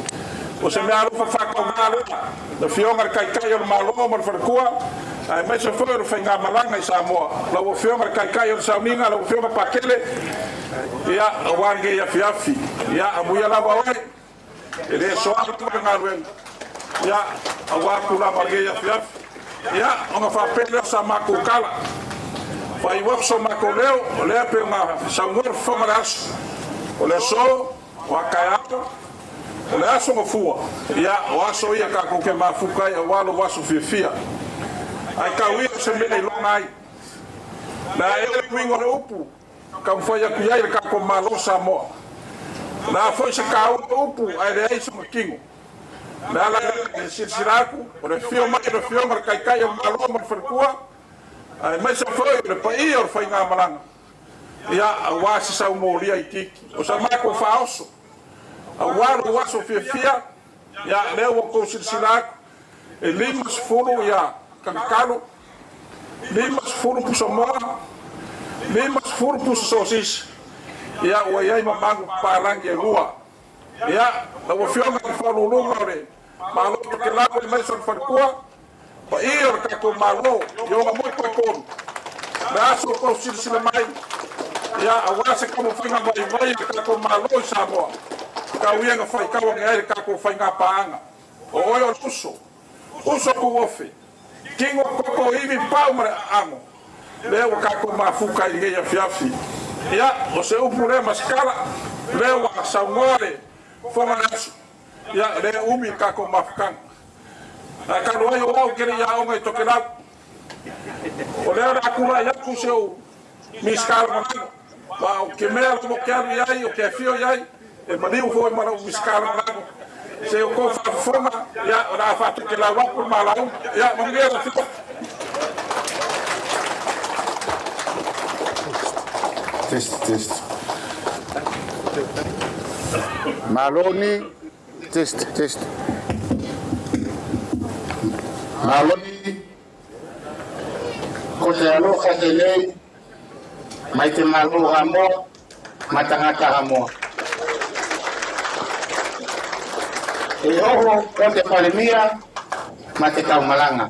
O se meaalofa faatauvaa lea, le Afioga i le Taitai o le Malo ma le Faletua, aemaise foi o le faigamalaga i Samoa, lau Afioga i le Taitai o le Sauniga, lau Afioga Pakele, ia, aua lenei afiafi. Ia, amuia lava oe. E le soa lava le galuega, ia, aua tulaga o lenei afiafi. Ia, ona faapea lea o sa matou tala, faaiu atu so matou leo, o lea pei ona saunoa le fofoga o le aso, o le aso, o a taeao, o le aso gafua, ia, o aso ia tatou te mafuta ai aua lou aso fiafia. Ae tau ia o se mea iloga ai. O le a ea le uiga o le upu? Taumafai atu i ai le tatou Malo o Samoa. O le a foi se taua o upu ae leai sona tino. O le ala lea e silasila atu, o le afio mai o le Afioga i le Taitai o le Malo ma le Faletua, aemaise foi o le paia o le faigamalaga, ia, aua se saumolia itiiti. O sa matou faaoso, aua lou aso fiafia, ia, lea ua outou silasila atu, e 50 ia Kagatalo, 50 pusa moa, 50 pusa sosisi, ia ua i ai ma magu papalagi e lua. Ia, lau Afioga i le Faauluuluga o le Malo Tokelau aemaise o le Faletua, paia o le tatou Malo i ona motu e tolu, le aso o tou silasila mai, ia, aua se taumafaiga vaivai a le tatou Malo i Samoa, tau ia ina faitau ane ai le tatou faigapaaga. O oe o le uso, uso tuofe, tino toto ivi pau ma le aano, lea ua tatou mafuta i lenei afiafi. Ia, o se upu lea ma se tala, lea ua saunoa le Fofoga o le Aso, ia, lea e umi le tatou mafutaga. Ae talu ai o au ou te le i aoga i Tokelau, o lea o le a tulai atu si ou Minisita Lagolago, aua o ke mea lava ou te alu i ai, ou te afio i ai, e maliu foi ma lou Minisita Lagolago. Se i outou faafofoga, ia, o le a faatokelau atu le malauga. Ia, manuia le afioga. Test, test. Malo ni, test, test. Malo ni, Ko te aloha tenei mai te Malo Hamoa ma tangata Hamoa. E oho o te Palemia ma te Taumalanga.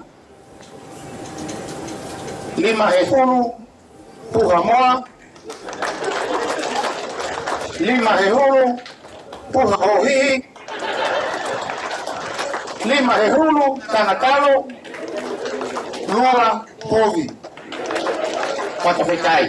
Lima he hulu puha moa, lima he hulu puha hōhihi, lima he hulu tangatalo, lua povi. Whakawhetai.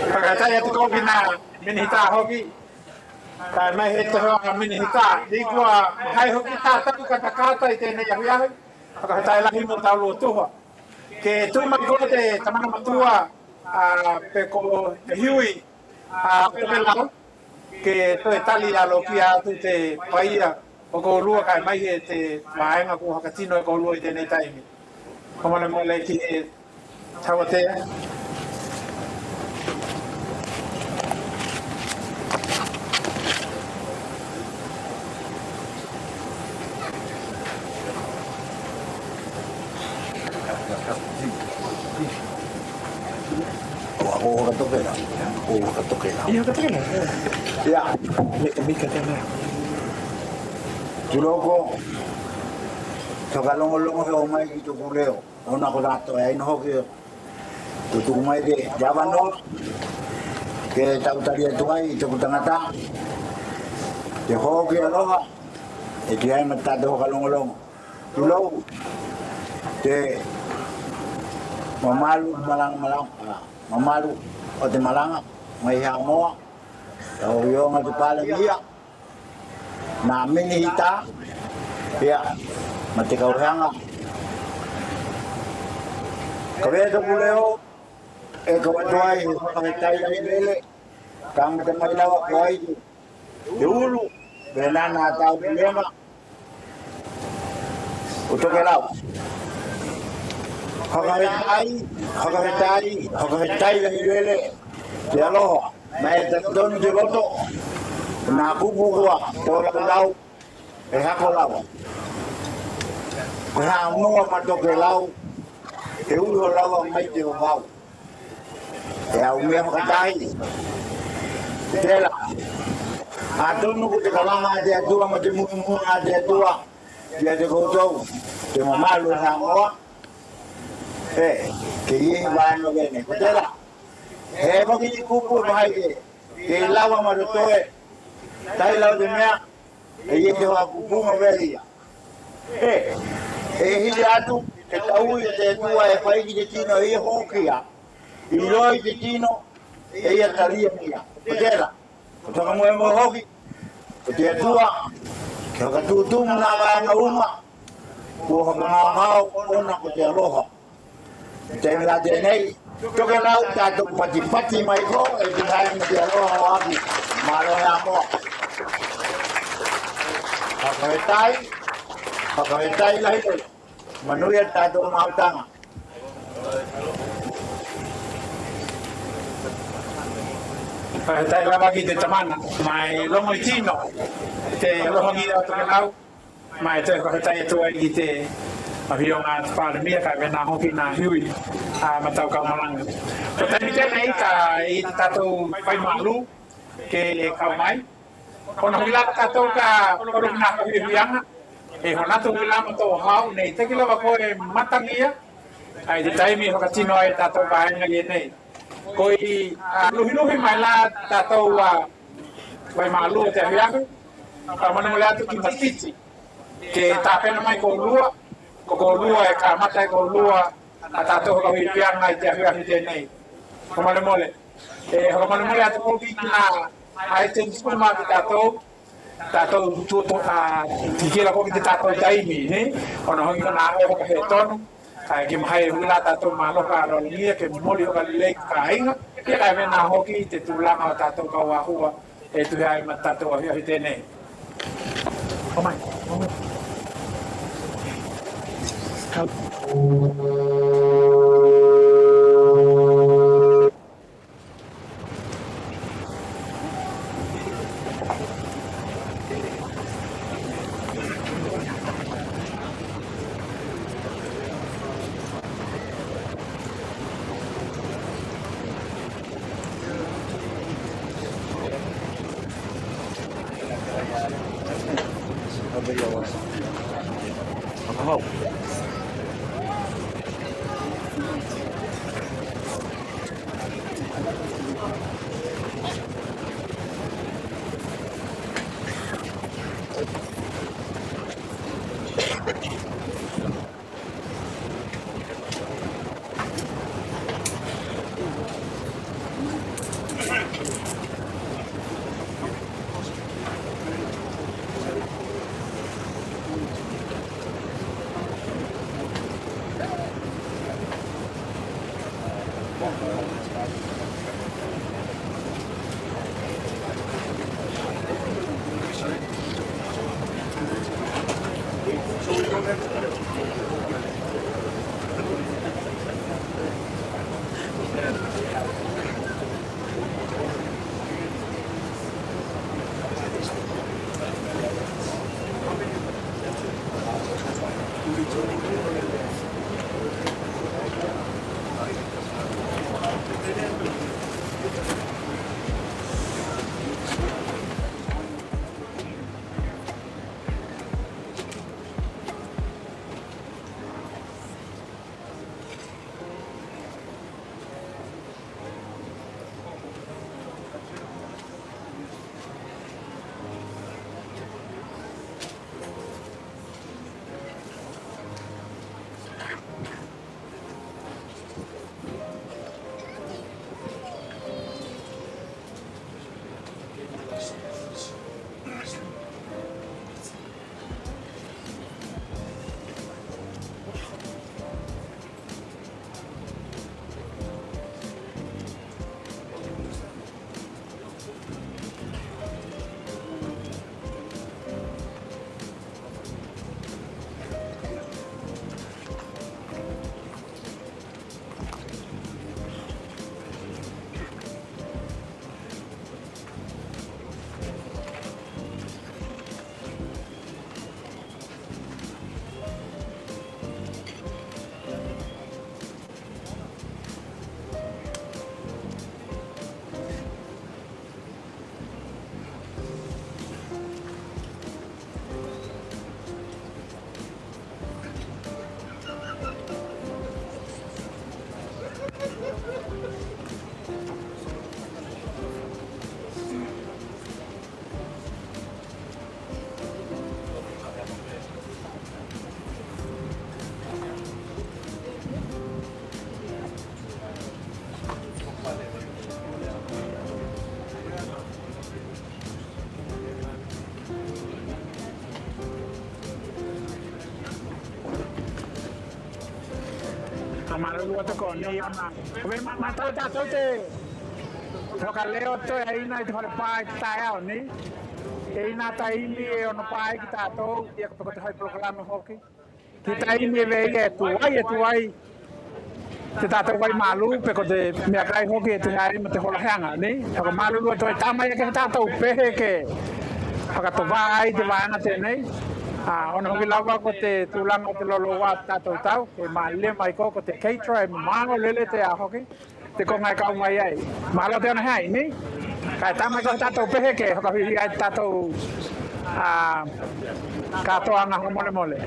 Whakawhetai atu koe ki ngā minihita hoki, tae mai he tohu a ngā minihita, i kua hai hoki tātou ka takata i tēnei ahuahu, whakawhetai lahi mō tāu loa tuha. Ke tū mai koe te tamana matua a pe ko te hiui a Tokelau, ke toe tali a lokia atu te paia o kōrua kai mai he te vaenga kua whakatino e kōrua i tēnei taimi. Whakamolemole ki he tauatea. Tuloko, whakalongolongo he omai ki toku reo, ona ko ratou e aina hoki ko tuku mai te te awanoa, ke tautari atu ai i toku tangata, te hoki aloha, e te ai ma tatou whakalongolongo. Tulou, te. Mamalu malaga malaga mamalu o te malaga mai Hamoa lau Afioga i te Palemia nā Minihita ia ma te Kauhanga. Kavea toku leo e kau atu ai he whakawhetai ai lele tangata mai lava ko ai te ulu pēnā nā tāu lema o Tokelau. Whakawhetai, whakawhetai, whakawhetai rahi lele te aloha ma e tanu te loto o nā kupu kua tōlaulau e hako lava. Ko Hamoa ma Tokelau he uho lava mai te vavau. He haumia whakatahi tērā. Atonu ko te karanga a te Atua ma te muhumuhanga a te Atua ki a te koutou, te mamalu o Samoa, e, ke iehi vaenga venei. Ko tērā, he whakiti kupu e whahaere, kei lawa ma roto e, tae lau te mea, e iehi whakupunga wehi ia. E, e hia atu te tauira te Atua e whai ki te tino e ia hokia, i roa i te tino e ia taria mia. Ko tera, ko Whakamoemoe hoki, ko te Atua, ke whakatūtū mo nā vaenga uma, kua whakangaongao ona ko te aloha. I te taimi rā tēnei, Tokelau tātou patipati mai ko e te haere me te aloha o aku Malo he amoa. Whakawhetai, whakawhetai lahi lele. Manuia tātou mautanga. Whakawhetai rawa ki te tamana, mai rongo i tino, te alohangia o Tokelau. Mai te whakawhetai atu ai ki te Awhionga a te Palemia ka wena hoki nā hui a Matau Kaumalanga. Ko taimi tēnei ka i te tātou whai mālū ke kau mai. Ona hui lava tātou ka oro ki nā whakahuihuianga, e hona atu hui la ma tō hao nei taki lava koe matangia ai te taimi whakatino ai tātou vaenga i nei. Koi luhiluhi mai la tātou whai mālū o te ahiahi, Whakamanamana atu ki Matiti, ke tāpena mai ko lua, ko ko lua e ka mata e ko lua a tātou whakahuihuianga i te ahuahu tēnei. Whakamanemole. E whakamanemole atu hoki ki ngā items uma ki tātou, tātou tuoto, a, ki kela hoki te tātou taimi, ne? Ona hoki ko nā oe whakahē tonu, a, ke mahai e hula tātou māloka aroarongia, ke momoli hokalilei ki kā inga, ia kai wena hoki te tūlanga o tātou kauahua E tuhi ai ma tatou ahiahi tenei. Homai, homai. Faamalulu atu ko nei ona ove matau tātou te whakaleo toe aina i te whare pā i te taeao nei. E ina taimi e ono pā ai ki tātou, ia ko te hai prokalama hoki. Ki taimi e vei e tuai te tātou wai mālu, pe ko te mea kai hoki e te haere ma te hola heanga, nei? Whakamalulu atu ai tāmai e ke tātou pehe ke whakatowā ai te waanga tēnei. Ona hoki lava ko te tūlanga o te lolo wā tātou tau, ke mālile mai ko te caterer e mango lele te a hoki, te konga e kau mai ai. Mahalo te ona hei, nei? Kai tāmai ko tātou pehe ke whakahuihui ai tātou katoa ngā mole mole.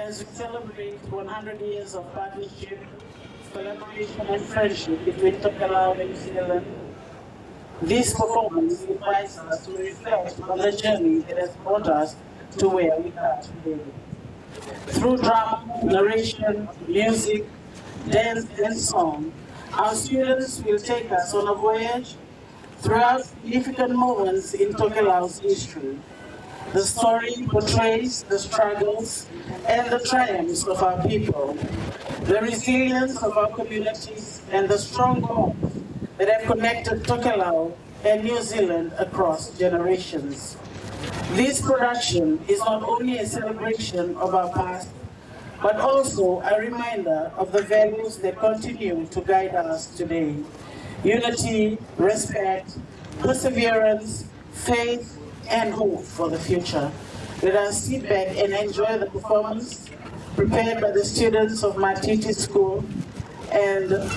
As we celebrate 100 years of partnership, collaboration and friendship between Tokelau and New Zealand, this performance invites us to reflect on the journey that has brought us to where we are today. Through drama, narration, music, dance and song, our students will take us on a voyage throughout significant moments in Tokelau's history. The story portrays the struggles and the triumphs of our people, the resilience of our communities, and the strong bonds that have connected Tokelau and New Zealand across generations. This production is not only a celebration of our past, but also a reminder of the values that continue to guide us today. Unity, respect, perseverance, faith, and hope for the future. Let us sit back and enjoy the performance prepared by the students of Matiti School, and the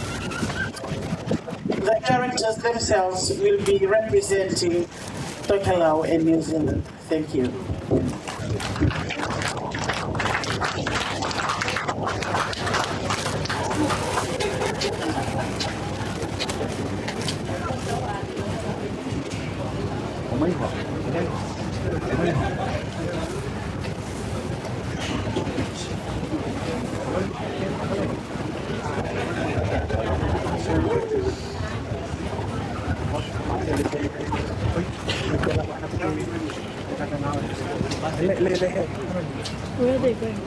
characters themselves will be representing Tokelau and New Zealand. Thank you. Where are they going?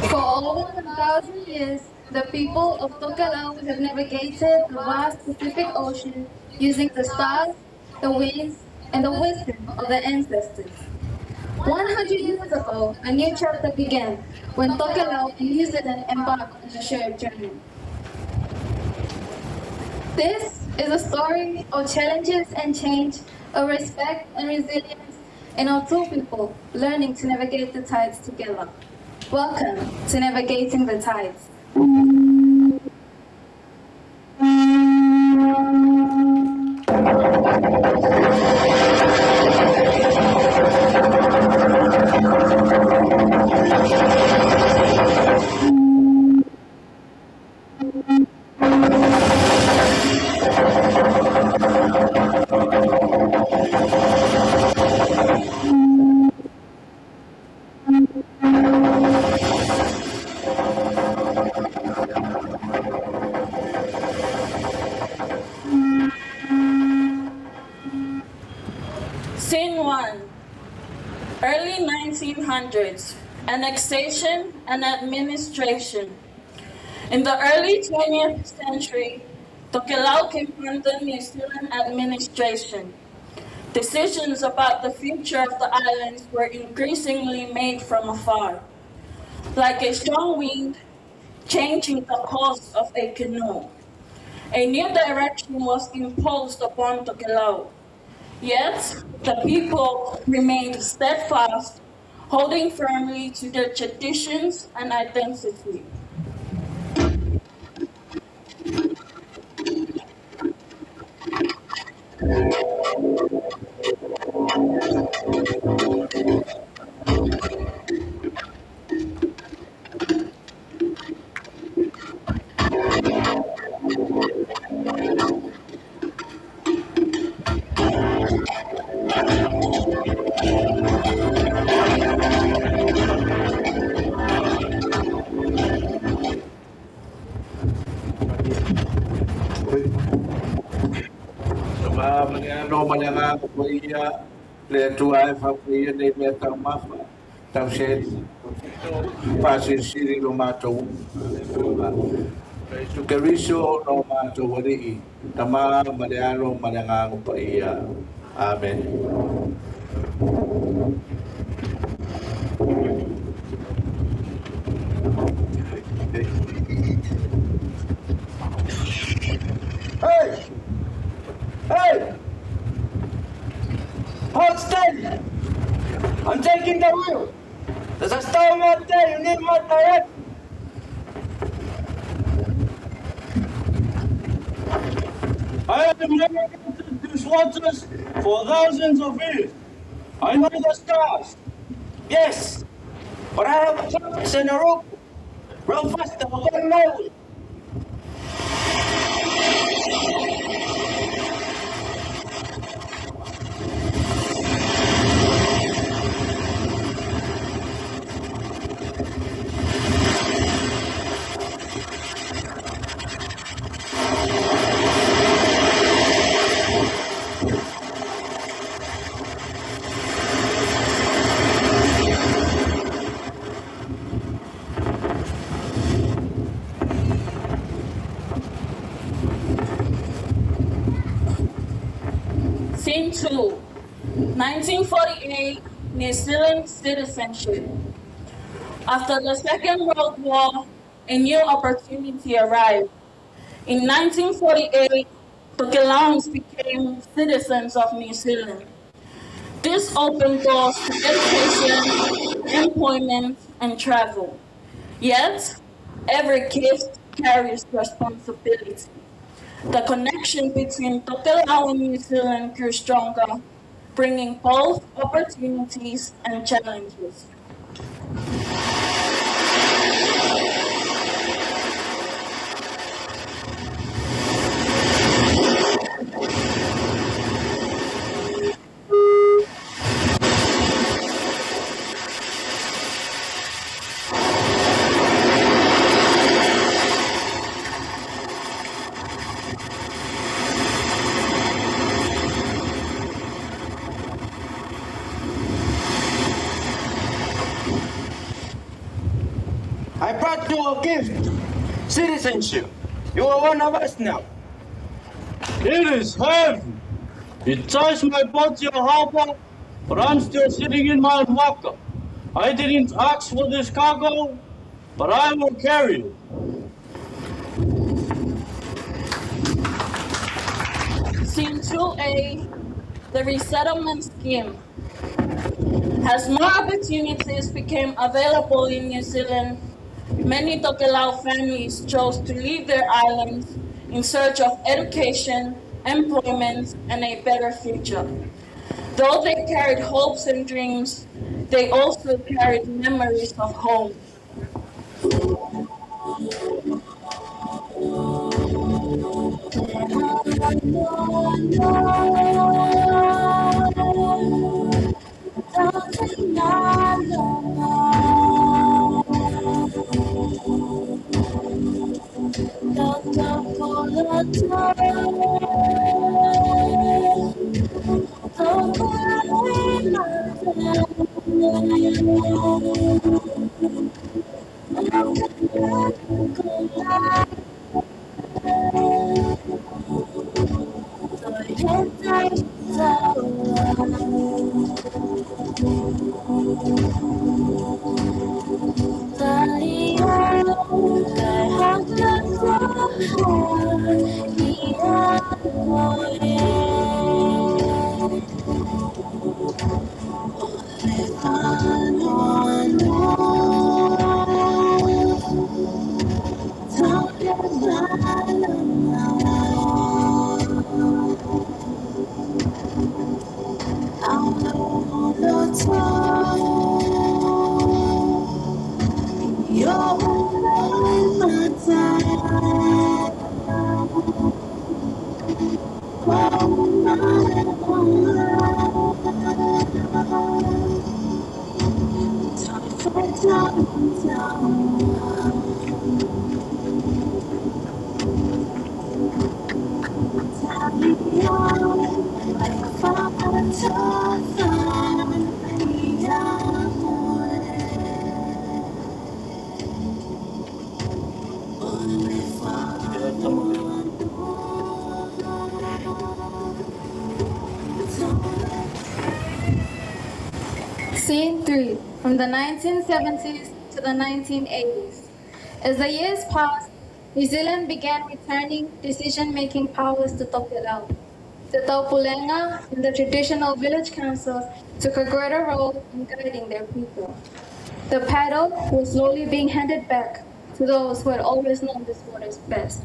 For over 1,000 years, the people of Tokelau have navigated the vast Pacific Ocean using the stars, the winds, and the wisdom of their ancestors. 100 years ago, a new chapter began when Tokelau and New Zealand embarked on a shared journey. This is a story of challenges and change, of respect and resilience, and of two people learning to navigate the tides together. Welcome to Navigating the Tides. Scene 1 Early 1900s Annexation and Administration. In the early 20th century, Tokelau came under New Zealand administration. Decisions about the future of the islands were increasingly made from afar, like a strong wind changing the course of a canoe. A new direction was imposed upon Tokelau. Yet, the people remained steadfast, holding firmly to their traditions and identity. Tama ma le alo ma le agaga paia, le Atua e faapaia nei mea taumafa, tausiaina, faasilisili i lo matou uluga. Iesu Keriso lo matou Alii, Tama ma le Alo ma le Agaga Paia. Amene. Hey! Hey! Hold steady! I'm taking the wheel! There's a storm out there, you need my direction! I have navigated these waters for thousands of years. I know the stars. Yes, but I have a compass and a rope. Row faster, we're going nowhere. Scene 2, 1948, New Zealand citizenship. After the Second World War, a new opportunity arrived. In 1948, Tokelauans became citizens of New Zealand. This opened doors to education, employment, and travel. Yet, every gift carries responsibility. The connection between Tokelau and New Zealand grew stronger, bringing both opportunities and challenges. I brought you a gift. Citizenship. You are one of us now. It is heavy. It ties my body a harbor, but I'm still sitting in my waka. I didn't ask for this cargo, but I will carry it. Scene 2A, the resettlement scheme. As more opportunities became available in New Zealand, many Tokelau families chose to leave their islands in search of education, employment, and a better future. Though they carried hopes and dreams, they also carried memories of home. Scene 3, from the 1970s to the 1980s. As the years passed, New Zealand began returning decision-making powers to Tokelau. The Taupulega and the traditional village councils took a greater role in guiding their people. The paddle was slowly being handed back to those who had always known these waters best.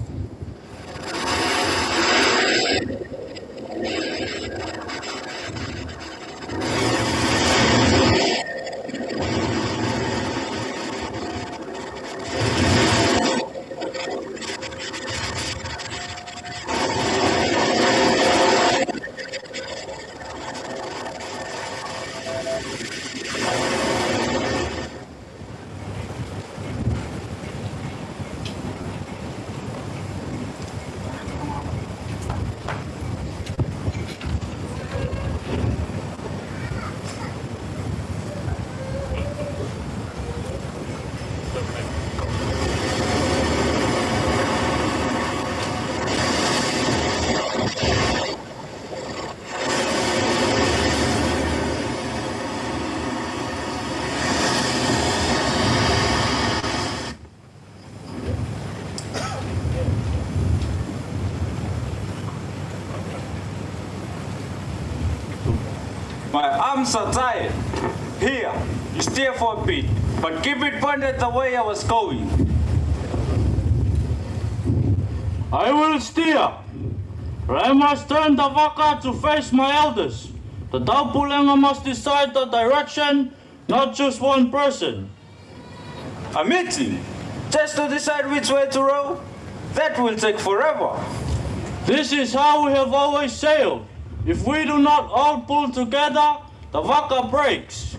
My arms are tired. Here, you steer for a bit, but keep it pointed the way I was going. I will steer. But I must turn the waka to face my elders. The Taupulega must decide the direction, not just one person. A meeting? Just to decide which way to row? That will take forever. This is how we have always sailed. If we do not all pull together, the waka breaks.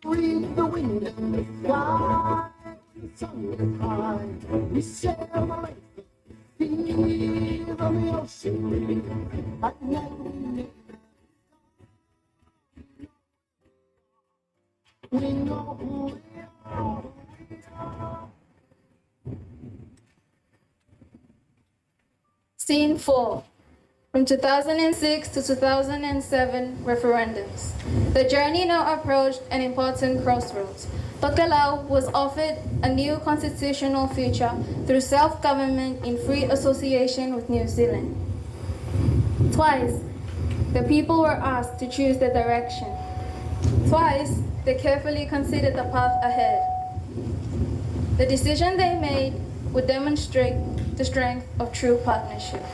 Read the wind in the sky, the sun is high. We sail the length of the sea, the ocean. At night we know who we are. Scene 4. From 2006 to 2007 referendums. The journey now approached an important crossroads. Tokelau was offered a new constitutional future through self-government in free association with New Zealand. Twice, the people were asked to choose the direction. Twice, they carefully considered the path ahead. The decision they made would demonstrate the strength of true partnership.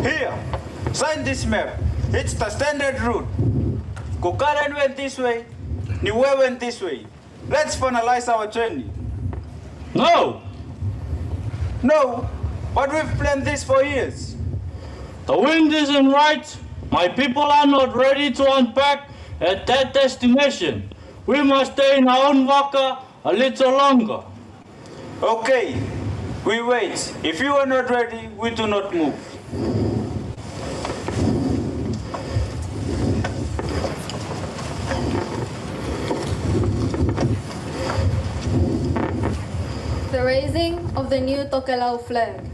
Here, sign this map. It's the standard route. Kukaran went this way, Niue went this way. Let's finalize our journey. No! No, but we've planned this for years. The wind isn't right. My people are not ready to unpack at that destination. We must stay in our own waka a little longer. Okay, we wait. If you are not ready, we do not move. The raising of the new Tokelau flag.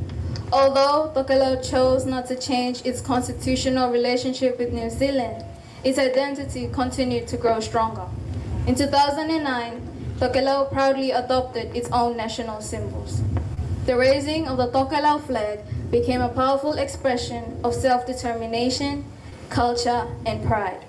Although Tokelau chose not to change its constitutional relationship with New Zealand, its identity continued to grow stronger. In 2009, Tokelau proudly adopted its own national symbols. The raising of the Tokelau flag became a powerful expression of self-determination, culture, and pride.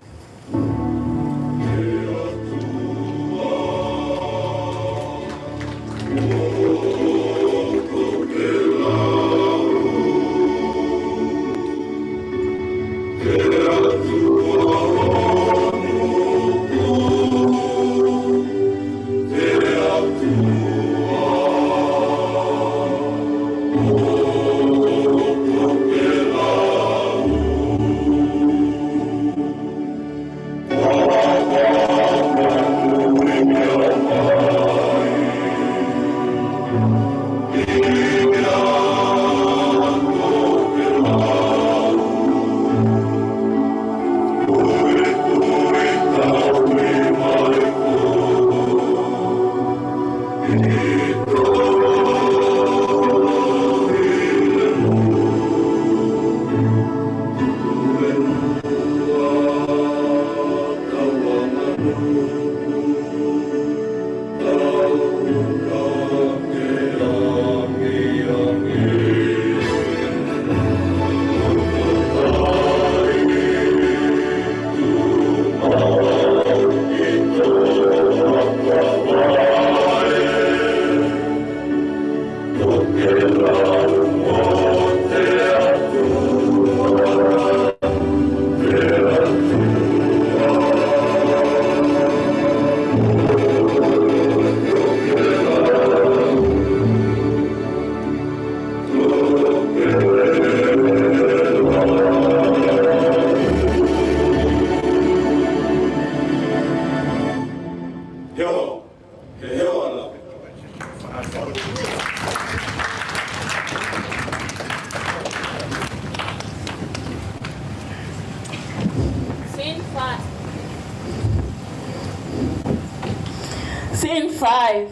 5.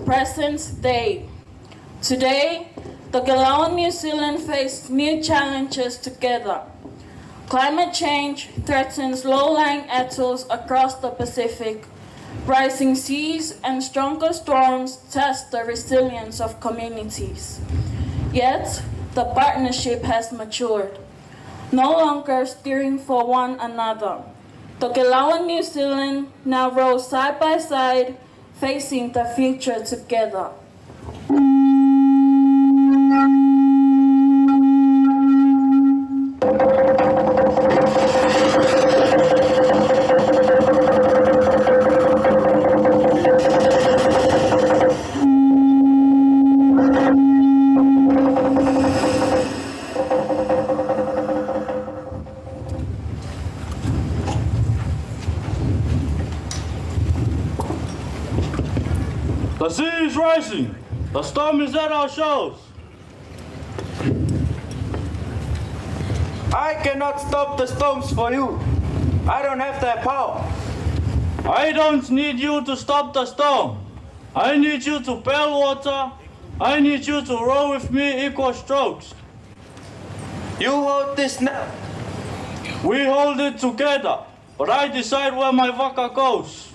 Present day. Today, Tokelau and New Zealand face new challenges together. Climate change threatens low-lying atolls across the Pacific. Rising seas and stronger storms test the resilience of communities. Yet, the partnership has matured, no longer steering for one another. Tokelau and New Zealand now row side by side, facing the future together. The sea is rising. The storm is at our shores. I cannot stop the storms for you. I don't have that power. I don't need you to stop the storm. I need you to pail water. I need you to row with me equal strokes. You hold this now. We hold it together, but I decide where my vaka goes.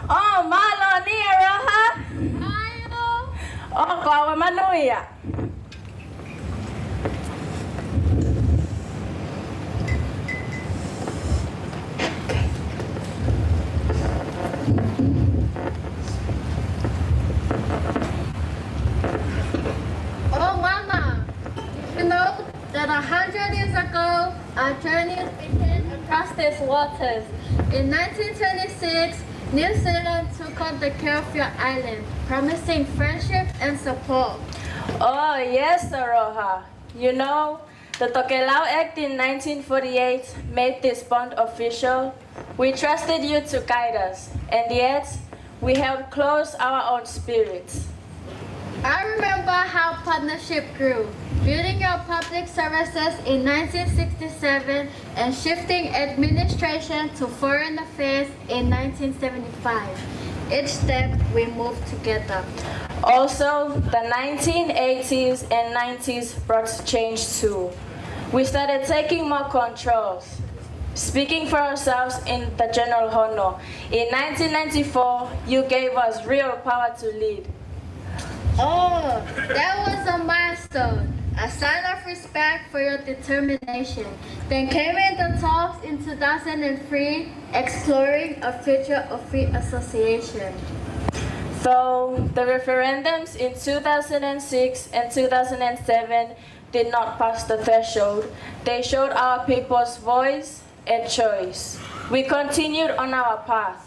Oh, malo ni Aroha. Oh, kawa manuia. Oh, Mama, you know that 100 years ago, our journey began across these waters. In 1926, New Zealand took on the care of your island, promising friendship and support. Oh, yes, Aroha. You know, the Tokelau Act in 1948 made this bond official. We trusted you to guide us, and yet we held close our own spirits. I remember how partnership grew, building your public services in 1967 and shifting administration to foreign affairs in 1975. Each step we moved together. Also, the 1980s and 90s brought change too. We started taking more controls. Speaking for ourselves in the General Hono, in 1994, you gave us real power to lead. Oh, that was a milestone, a sign of respect for your determination. Then came in the talks in 2003, exploring a future of free association. Though the referendums in 2006 and 2007 did not pass the threshold, they showed our people's voice and choice. We continued on our path.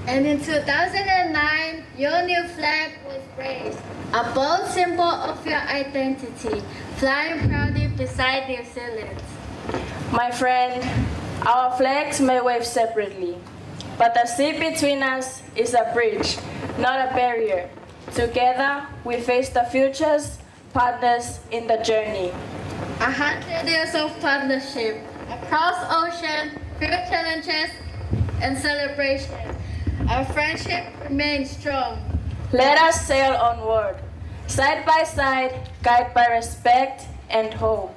And in 2009, your new flag was raised, a bold symbol of your identity, flying proudly beside New Zealand. My friend, our flags may wave separately, but the sea between us is a bridge, not a barrier. Together, we face the futures, partners in the journey. 100 years of partnership, across ocean, through challenges and celebration. Our friendship remains strong. Let us sail onward, side by side, guided by respect and hope.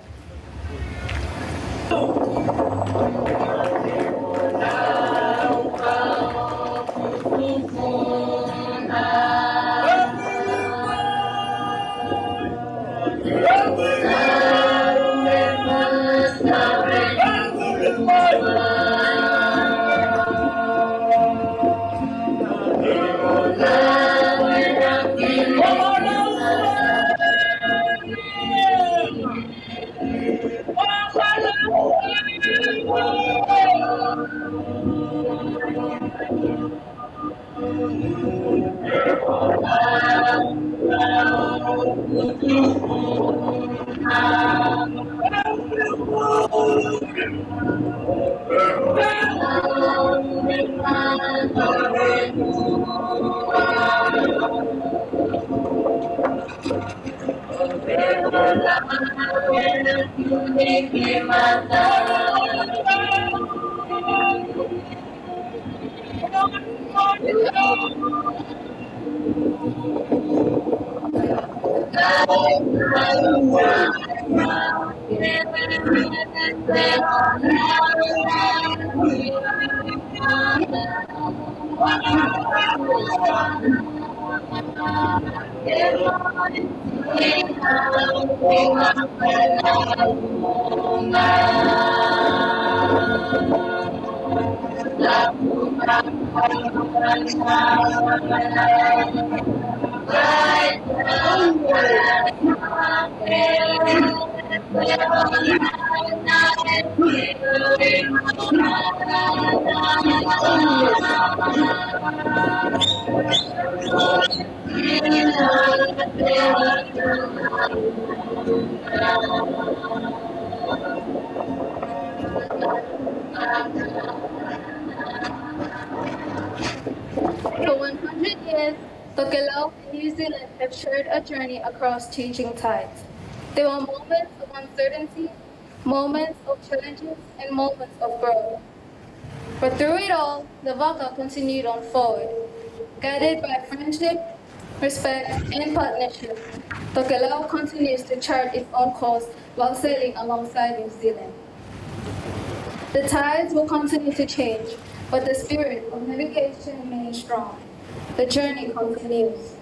For 100 years, Tokelau and New Zealand have shared a journey across changing tides. There were moments of uncertainty, moments of challenges, and moments of growth. But through it all, the Vaka continued on forward, guided by friendship, respect, and partnership. Tokelau continues to chart its own course while sailing alongside New Zealand. The tides will continue to change, but the spirit of navigation remains strong. The journey continues.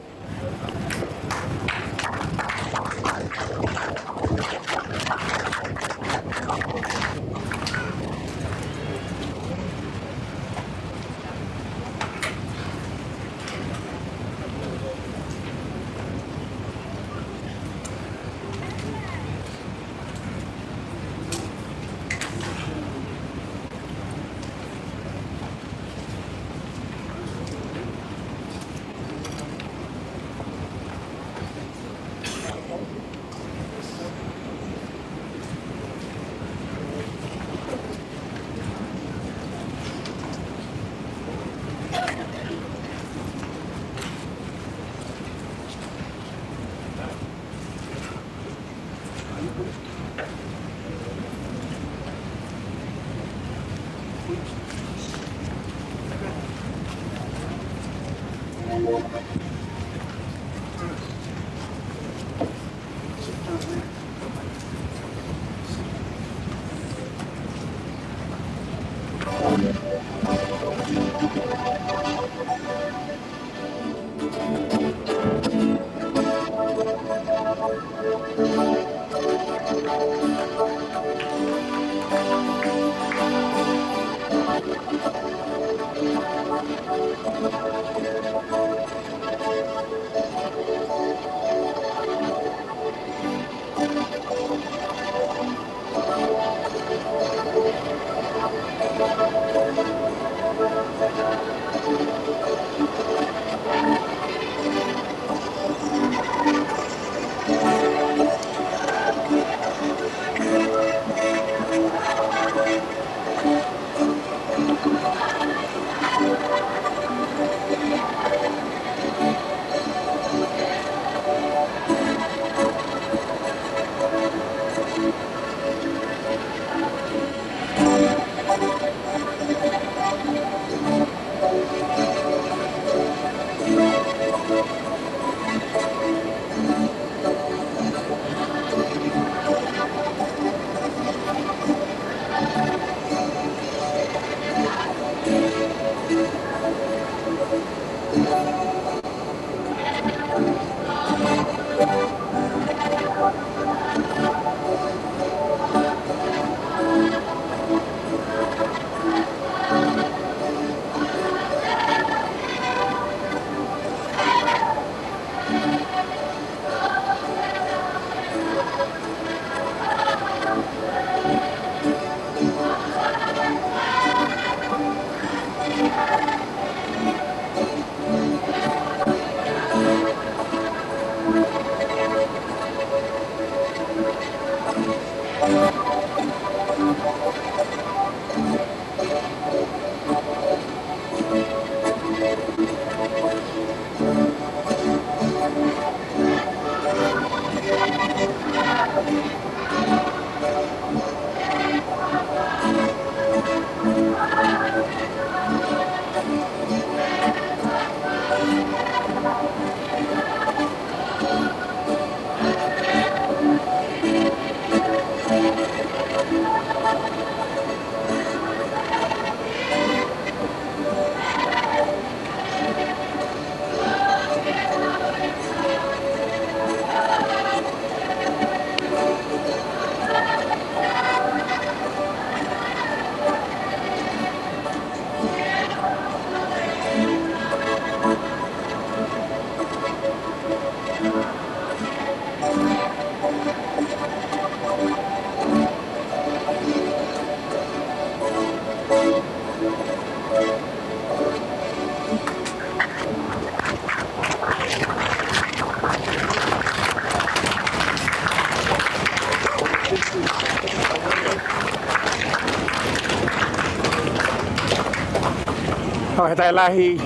Faafetai lahi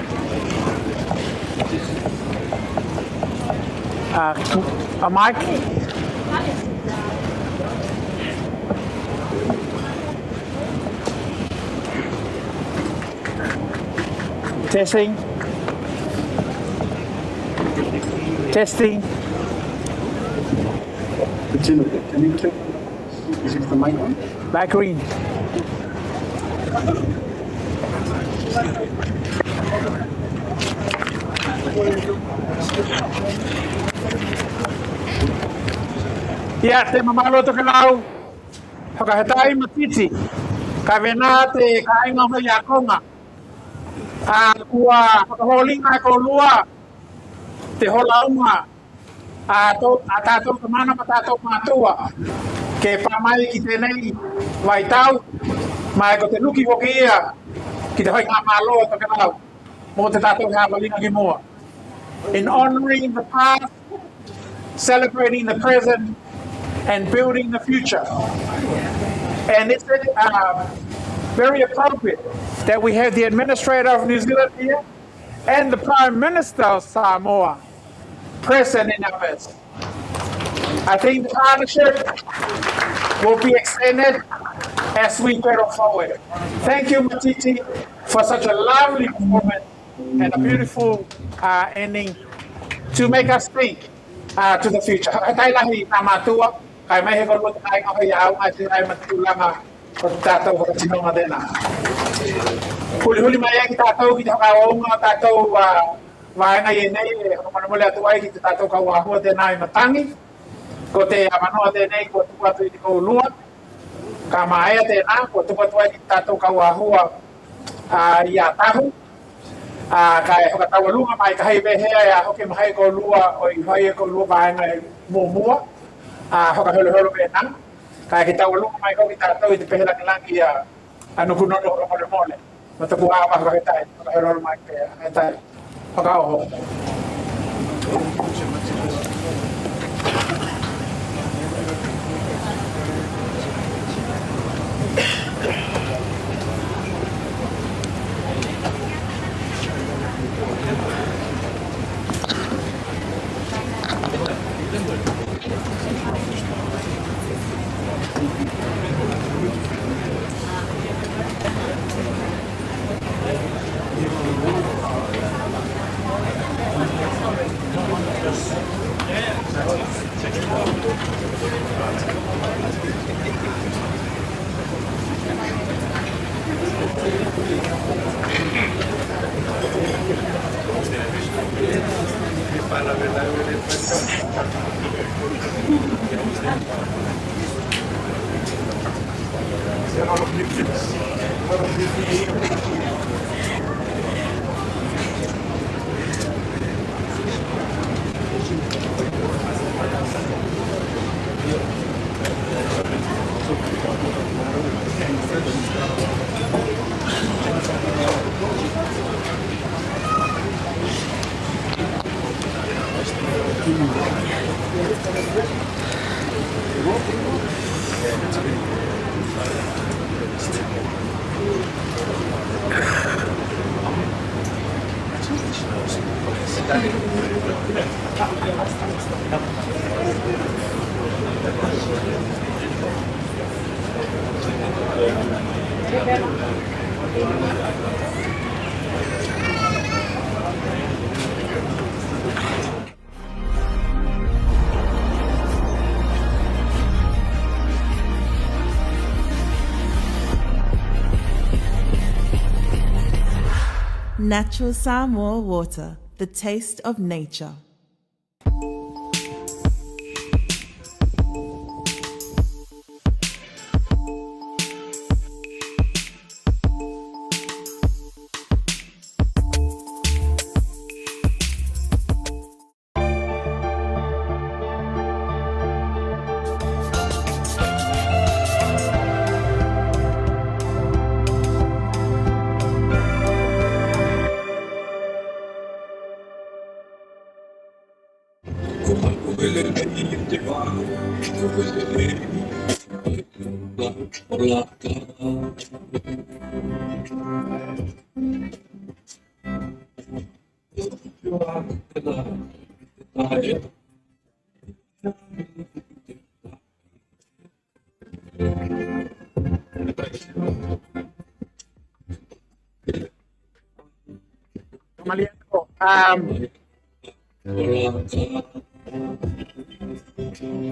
a Mike. Testing. Testing. Can you turn, is the mic on? Back green. Ia, te mamalo o Tokelau, whakahetai matiti, ka wena te kāinga hoi a konga. A kua whakahōlinga e kōrua te holaunga a, tō, a tātou tamana ma tātou mātua. Ke pā mai ki tēnei waitau, mai ko te nuki hoki ia ki te whai ngā mālo o Tokelau mō te tātou hāwalinga ki mua. In honouring the past, celebrating the present, and building the future. And it's very appropriate that we have the Administrator of New Zealand here and the Prime Minister of Samoa present in our midst. I think the partnership will be extended as we pedal forward. Thank you, Matiti, for such a lovely performance and a beautiful ending to make us think to the future. Whakatai lahi nā mātua, kai mai he korua te kāinga hoi au ai te rai matulanga o te tātou whakatinonga tēnā. Huli huli mai ai ki tātou ki te whakaonga o tātou waenga i nei e whakamanamole atu ai ki te tātou kauahua tēnā i matangi. Ko te avanoa tēnei kua tuku atu i te koulua, ka maea tēnā, kua tuku atu ai ki te tātou kauāhua i a Tahu, ā, ka e whakataualunga mai ka hei wehea e a hoki mahei koulua o i whai e koulua vaenga e muamua, ā, whakahelohelo wēnā, ka e ki taualunga mai hoki tātou i te pehelangilangi a a Nukunono Whakamolemole, ma taku āwa whakahetai, whakahelohelo mai te hetai whakaoho. Natural Samoa water, the taste of nature.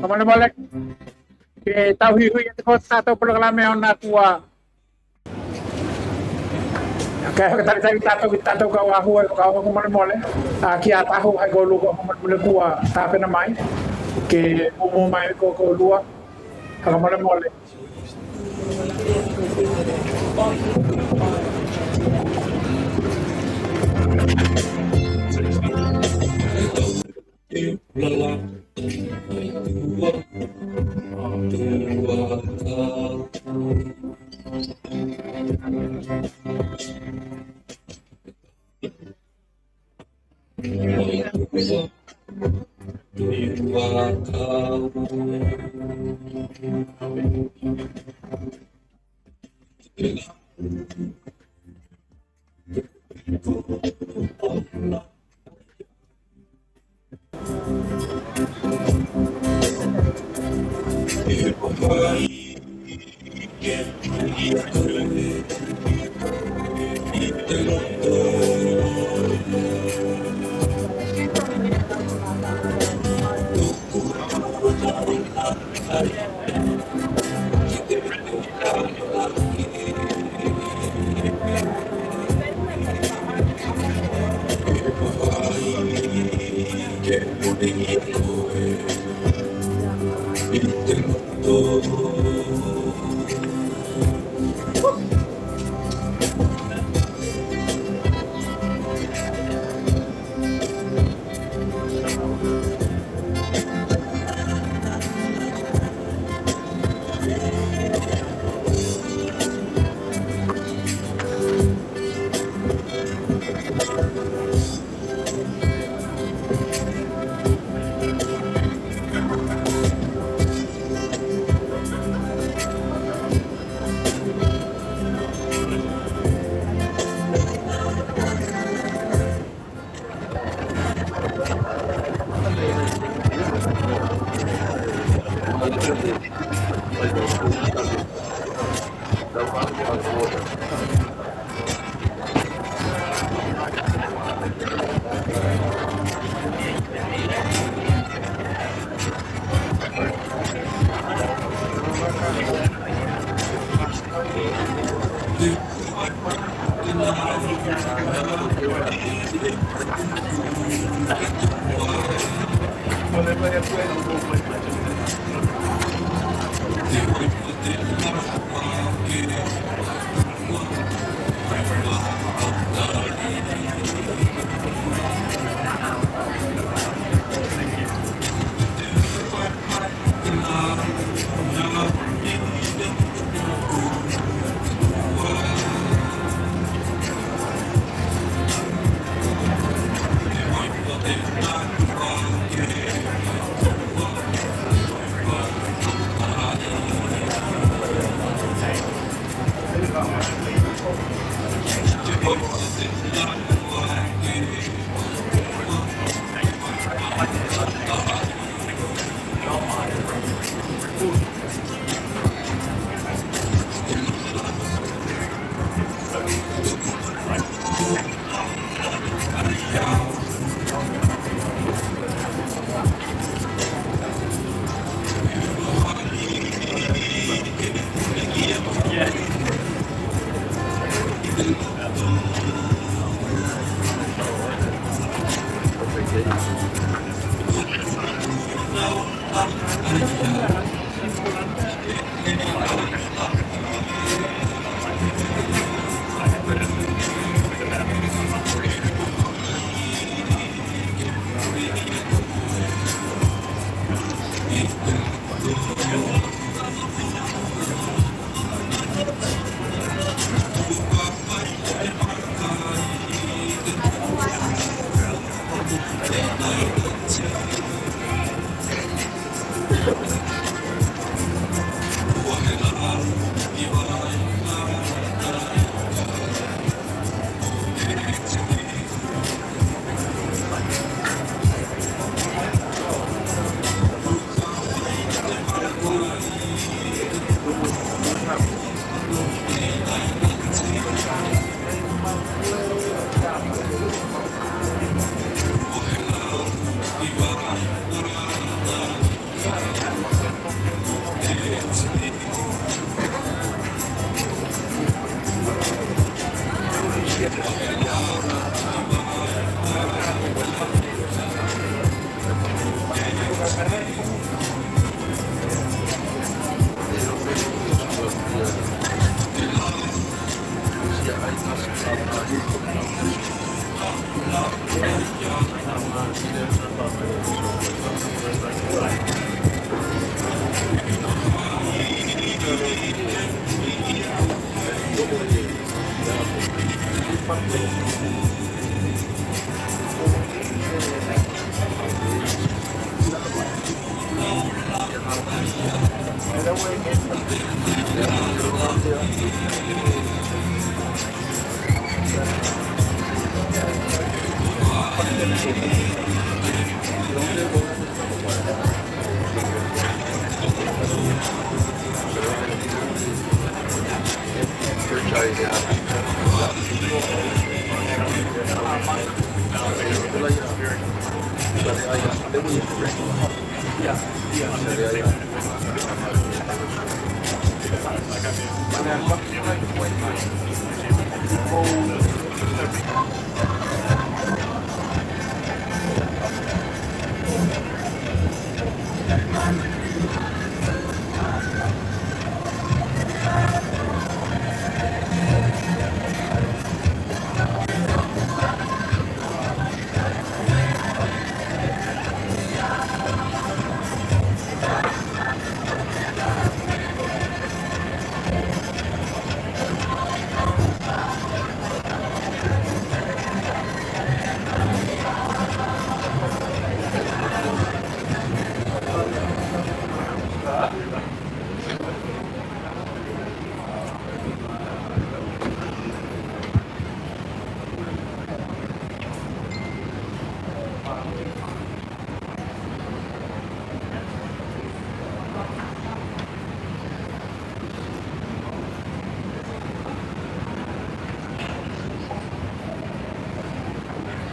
Faamolemole, ke tauhuihui atu koe tātou polokalame ona kua Kei whakataritari tātou ki tātou kau āhua i whakaoho molemole, a ki a tahu hai ko lua molemole kua tāpena mai, ke mumu mai ko ko lua, whakamolemole.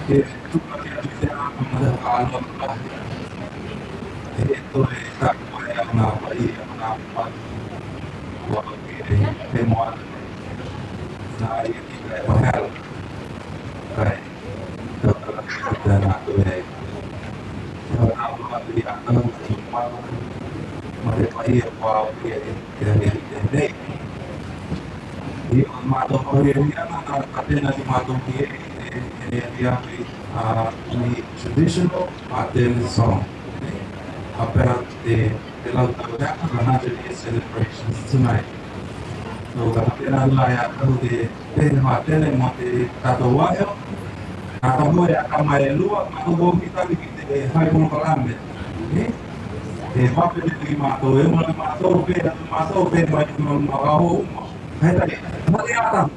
Ke tupaki atu i te āma ma te whakaaloa tahi. He toe tāku ai au ngā paia o ngā mamalu kua au ki te moana nei. Nā ia ki tai waheala, kai tautala ki te rātou e. Te whakaaloa atu i a tau ma te mamalu ma te paia kua au ki te ahiahi tēnei. I o mātou whakariari ana nā ka tēnā ki mātou ki e i te ahiahi the traditional Matele song about the te lautau reaka, the 100 year celebrations tonight. So ka tēnā rua e a tau te pēne Matele mō te tātou wāheo. Nā ka moe a kama e lua, mātou wau ki tahi ki te hai polokalame. E whapene ki mātou, e uma mātou, pēne mātou, pēne mai ki mātou, uma. Hei tai, mate ata!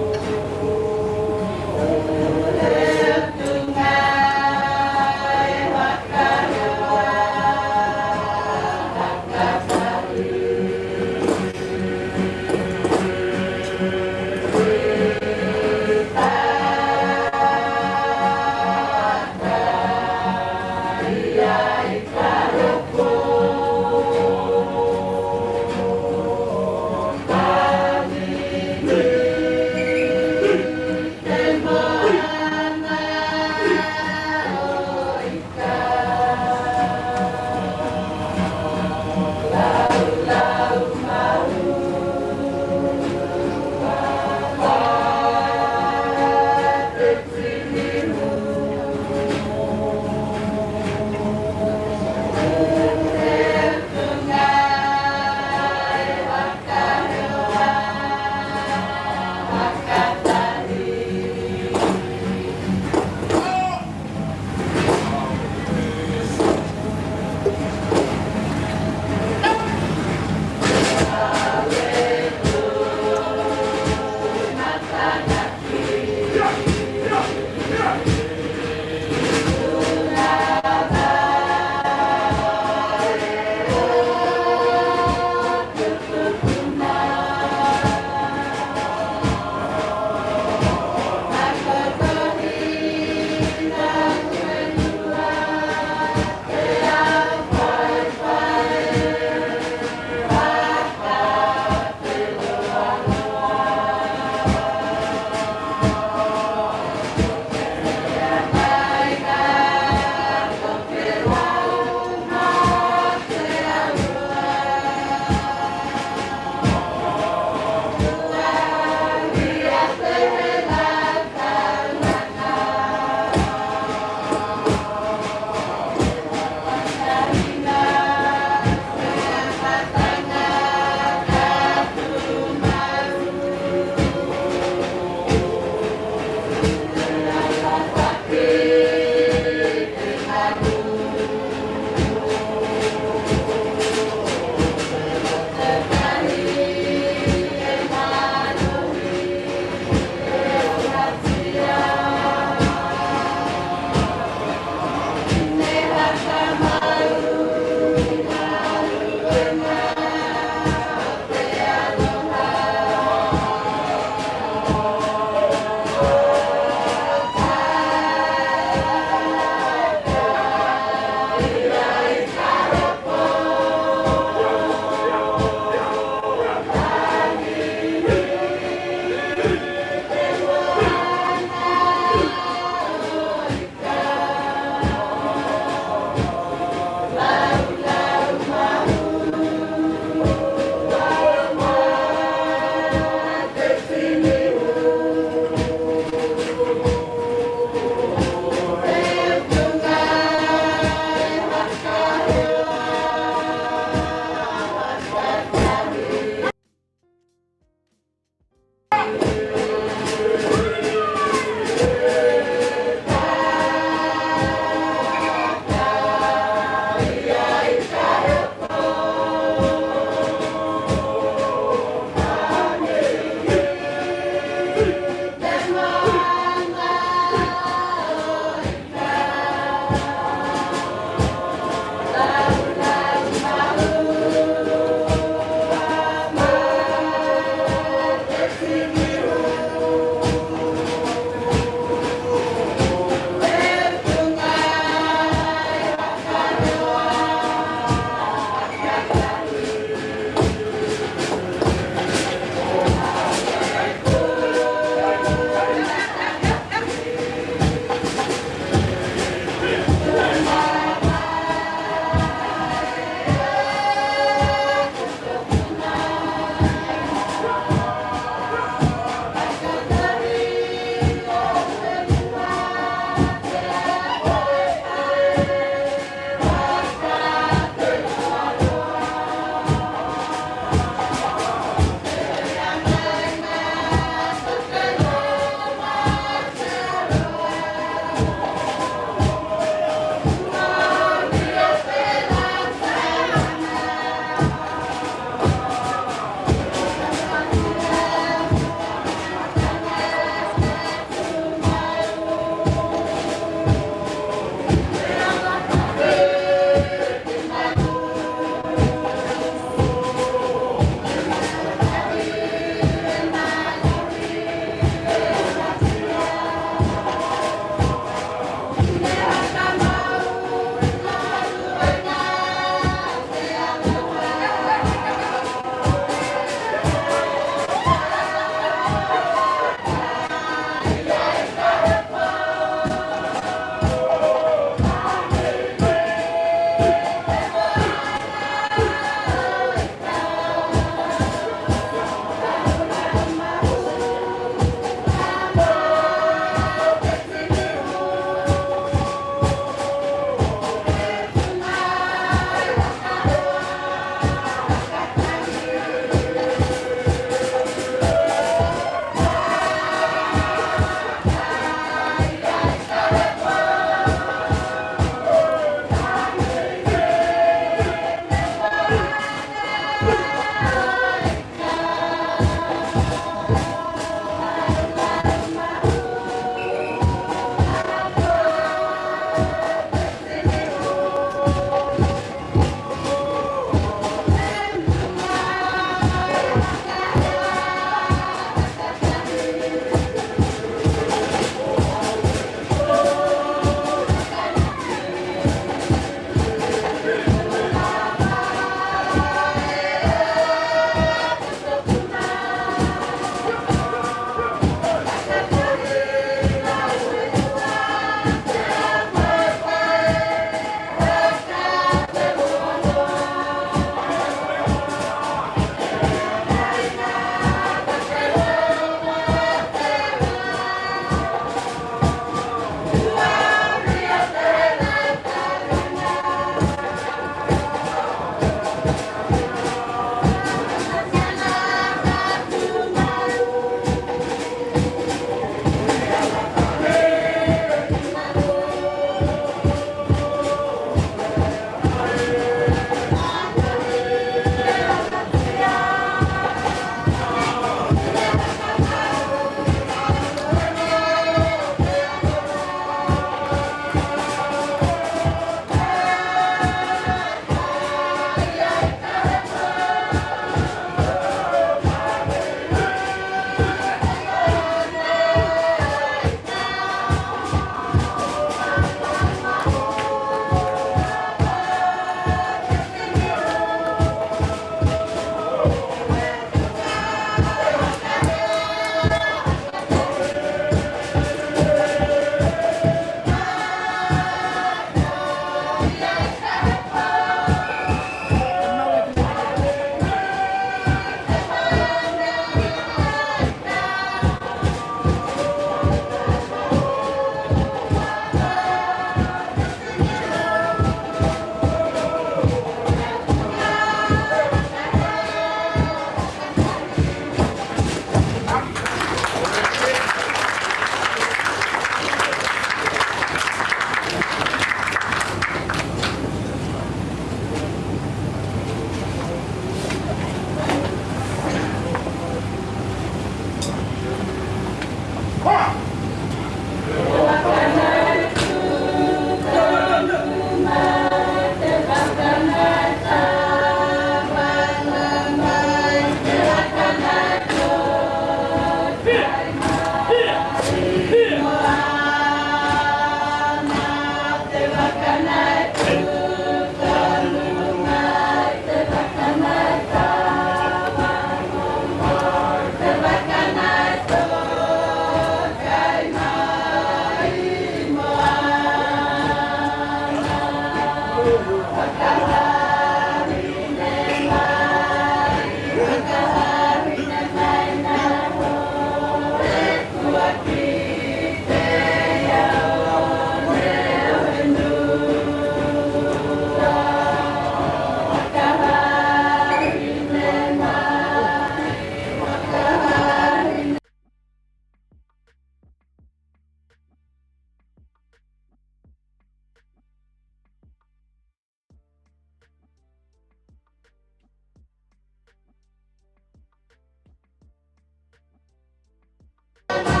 Thank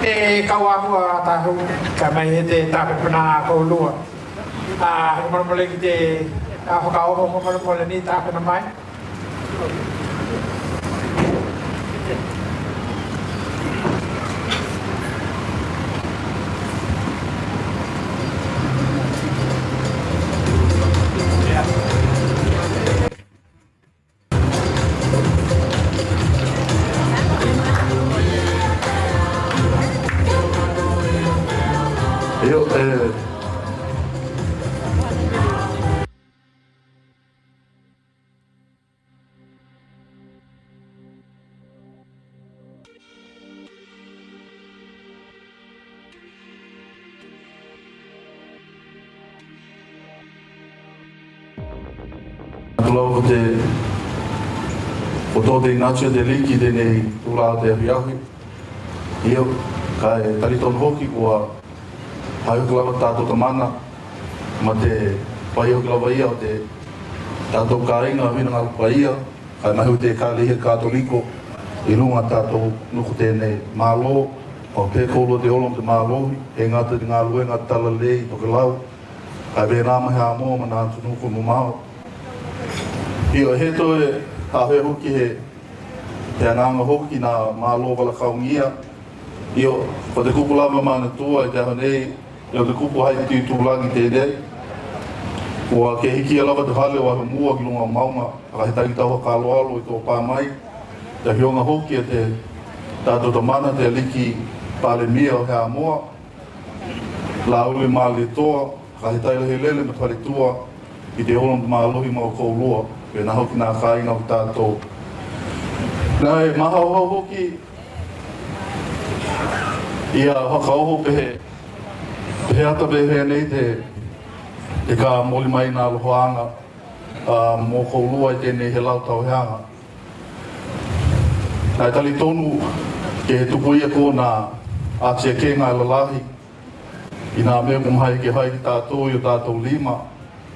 te kauāhua a tātou, ka mai he te tāpepena a kōrua. Ā, whakamolemole ki te whakaoho whakamolemole ni tāpena mai. Io, e, Atu lava ko te ko tō te Ignacio te Liki tēnei tūrā o te ahiahi. Io, ka e tari tonu hoki kua hae hoki lava tātou tamana ma te pai hoki lava ia o te tātou kāinga Huinangaro Paia, kai mahi o te Ekalehi Kātoriko i runga tātou nuku tēnei Mālō, o te kōrua te ora o te Mālōhi, e ngata te ngāruenga talalei i Tokelau. Kai wērā mahi ā moa ma nā tunuku mamao. Io, he toe āhea hoki he he anganga hoki nā Mālō Walakaungia. Io, ko te kupu lava māna tua i te aho nei, io te kupu hai te tūtūrangi tēnei. Kua ke hikia lava te hale o ahu mua ki runga o maunga, aka he tangita whakaaloalo i tō pā mai, te whionga hoki e te tātou tamana te aliki Palemia o Heamoa. Lāuli Malietoa, ka he tairahi lele ma te wharetua i te ora ma alohi ma o Kouloa, pēnā hoki nā kāinga o tātou. Nā e māhauhau hoki i a whakaoho pehe, pehe ata pēhea nei te, te kā moli mai nā lohoanga mō Kouloa i tēnei he lau tauheanga. Nā e tali tonu ke he tuku ia ko nā atia kē ngā lalahi i nā mea ko maha eke hai ki tātou i o tātou lima,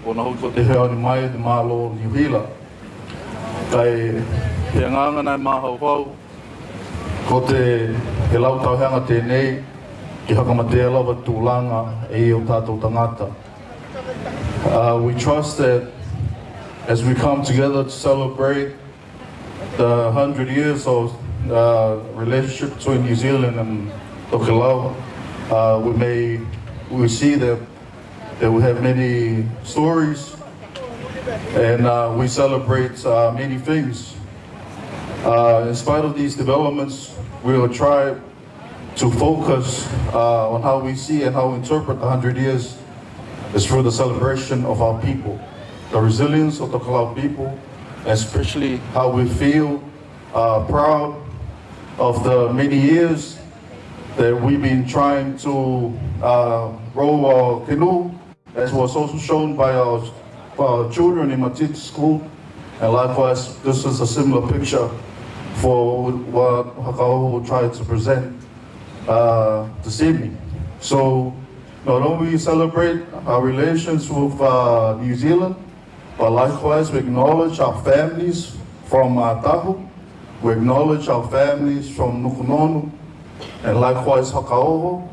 o na hoki ko te heoni mai o te Mālo o Niu Hila. Kai he anganga nā e māhauhau ko te he lau tauheanga tēnei ki hakamatea lava tūlanga e i o tātou tangata. We trust that as we come together to celebrate the 100 years of relationship between New Zealand and Tokelau, we may we see that that we have many stories and we celebrate many things. In spite of these developments, we will try to focus on how we see and how we interpret the 100 years is through the celebration of our people, the resilience of the Kalau people, especially how we feel proud of the many years that we've been trying to row our canoe, as was also shown by our, our children in Matiti School. And likewise, this is a similar picture for what Hakaoho tried to present this evening. So not only we celebrate our relations with New Zealand, but likewise we acknowledge our families from Tahu, we acknowledge our families from Nukunonu, and likewise Hakaoho,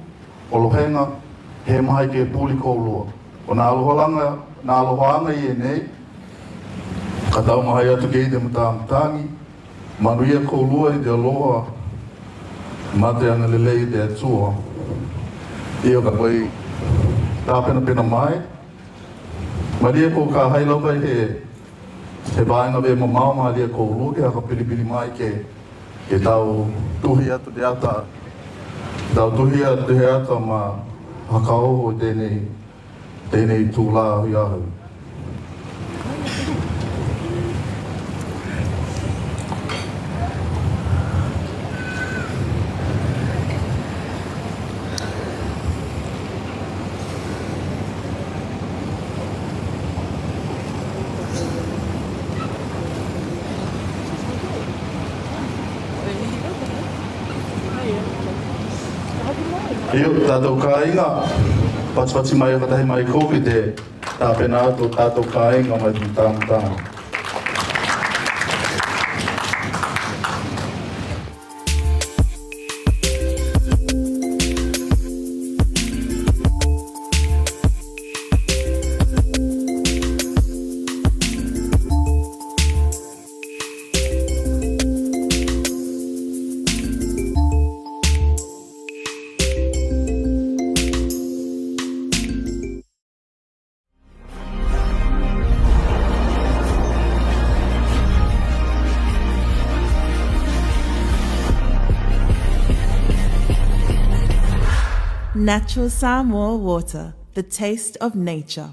Olohenga, he mahi ke puli kōlua. O nā alohalanga, nā alohaanga i nei, ka tau mahai atu ke i te matāmatāngi, manuia kōlua i te aloha, mā te angalelei i te atua. Ia ka koe tāpenapena mai, maria ko ka hai lava i he, he vaenga ve mamao maria kōlua ke haka pilipili mai ke, ke tau tuhi atu te ata, tau tuhi atu he ata ma hakaoho i tēnei Tēnei tū rā i ahau. Io, tātou kāinga, patipati mai a katahi mai koki te tāpena atu o tātou kāinga mai te tāmatanga. Natural Samoa water, the taste of nature.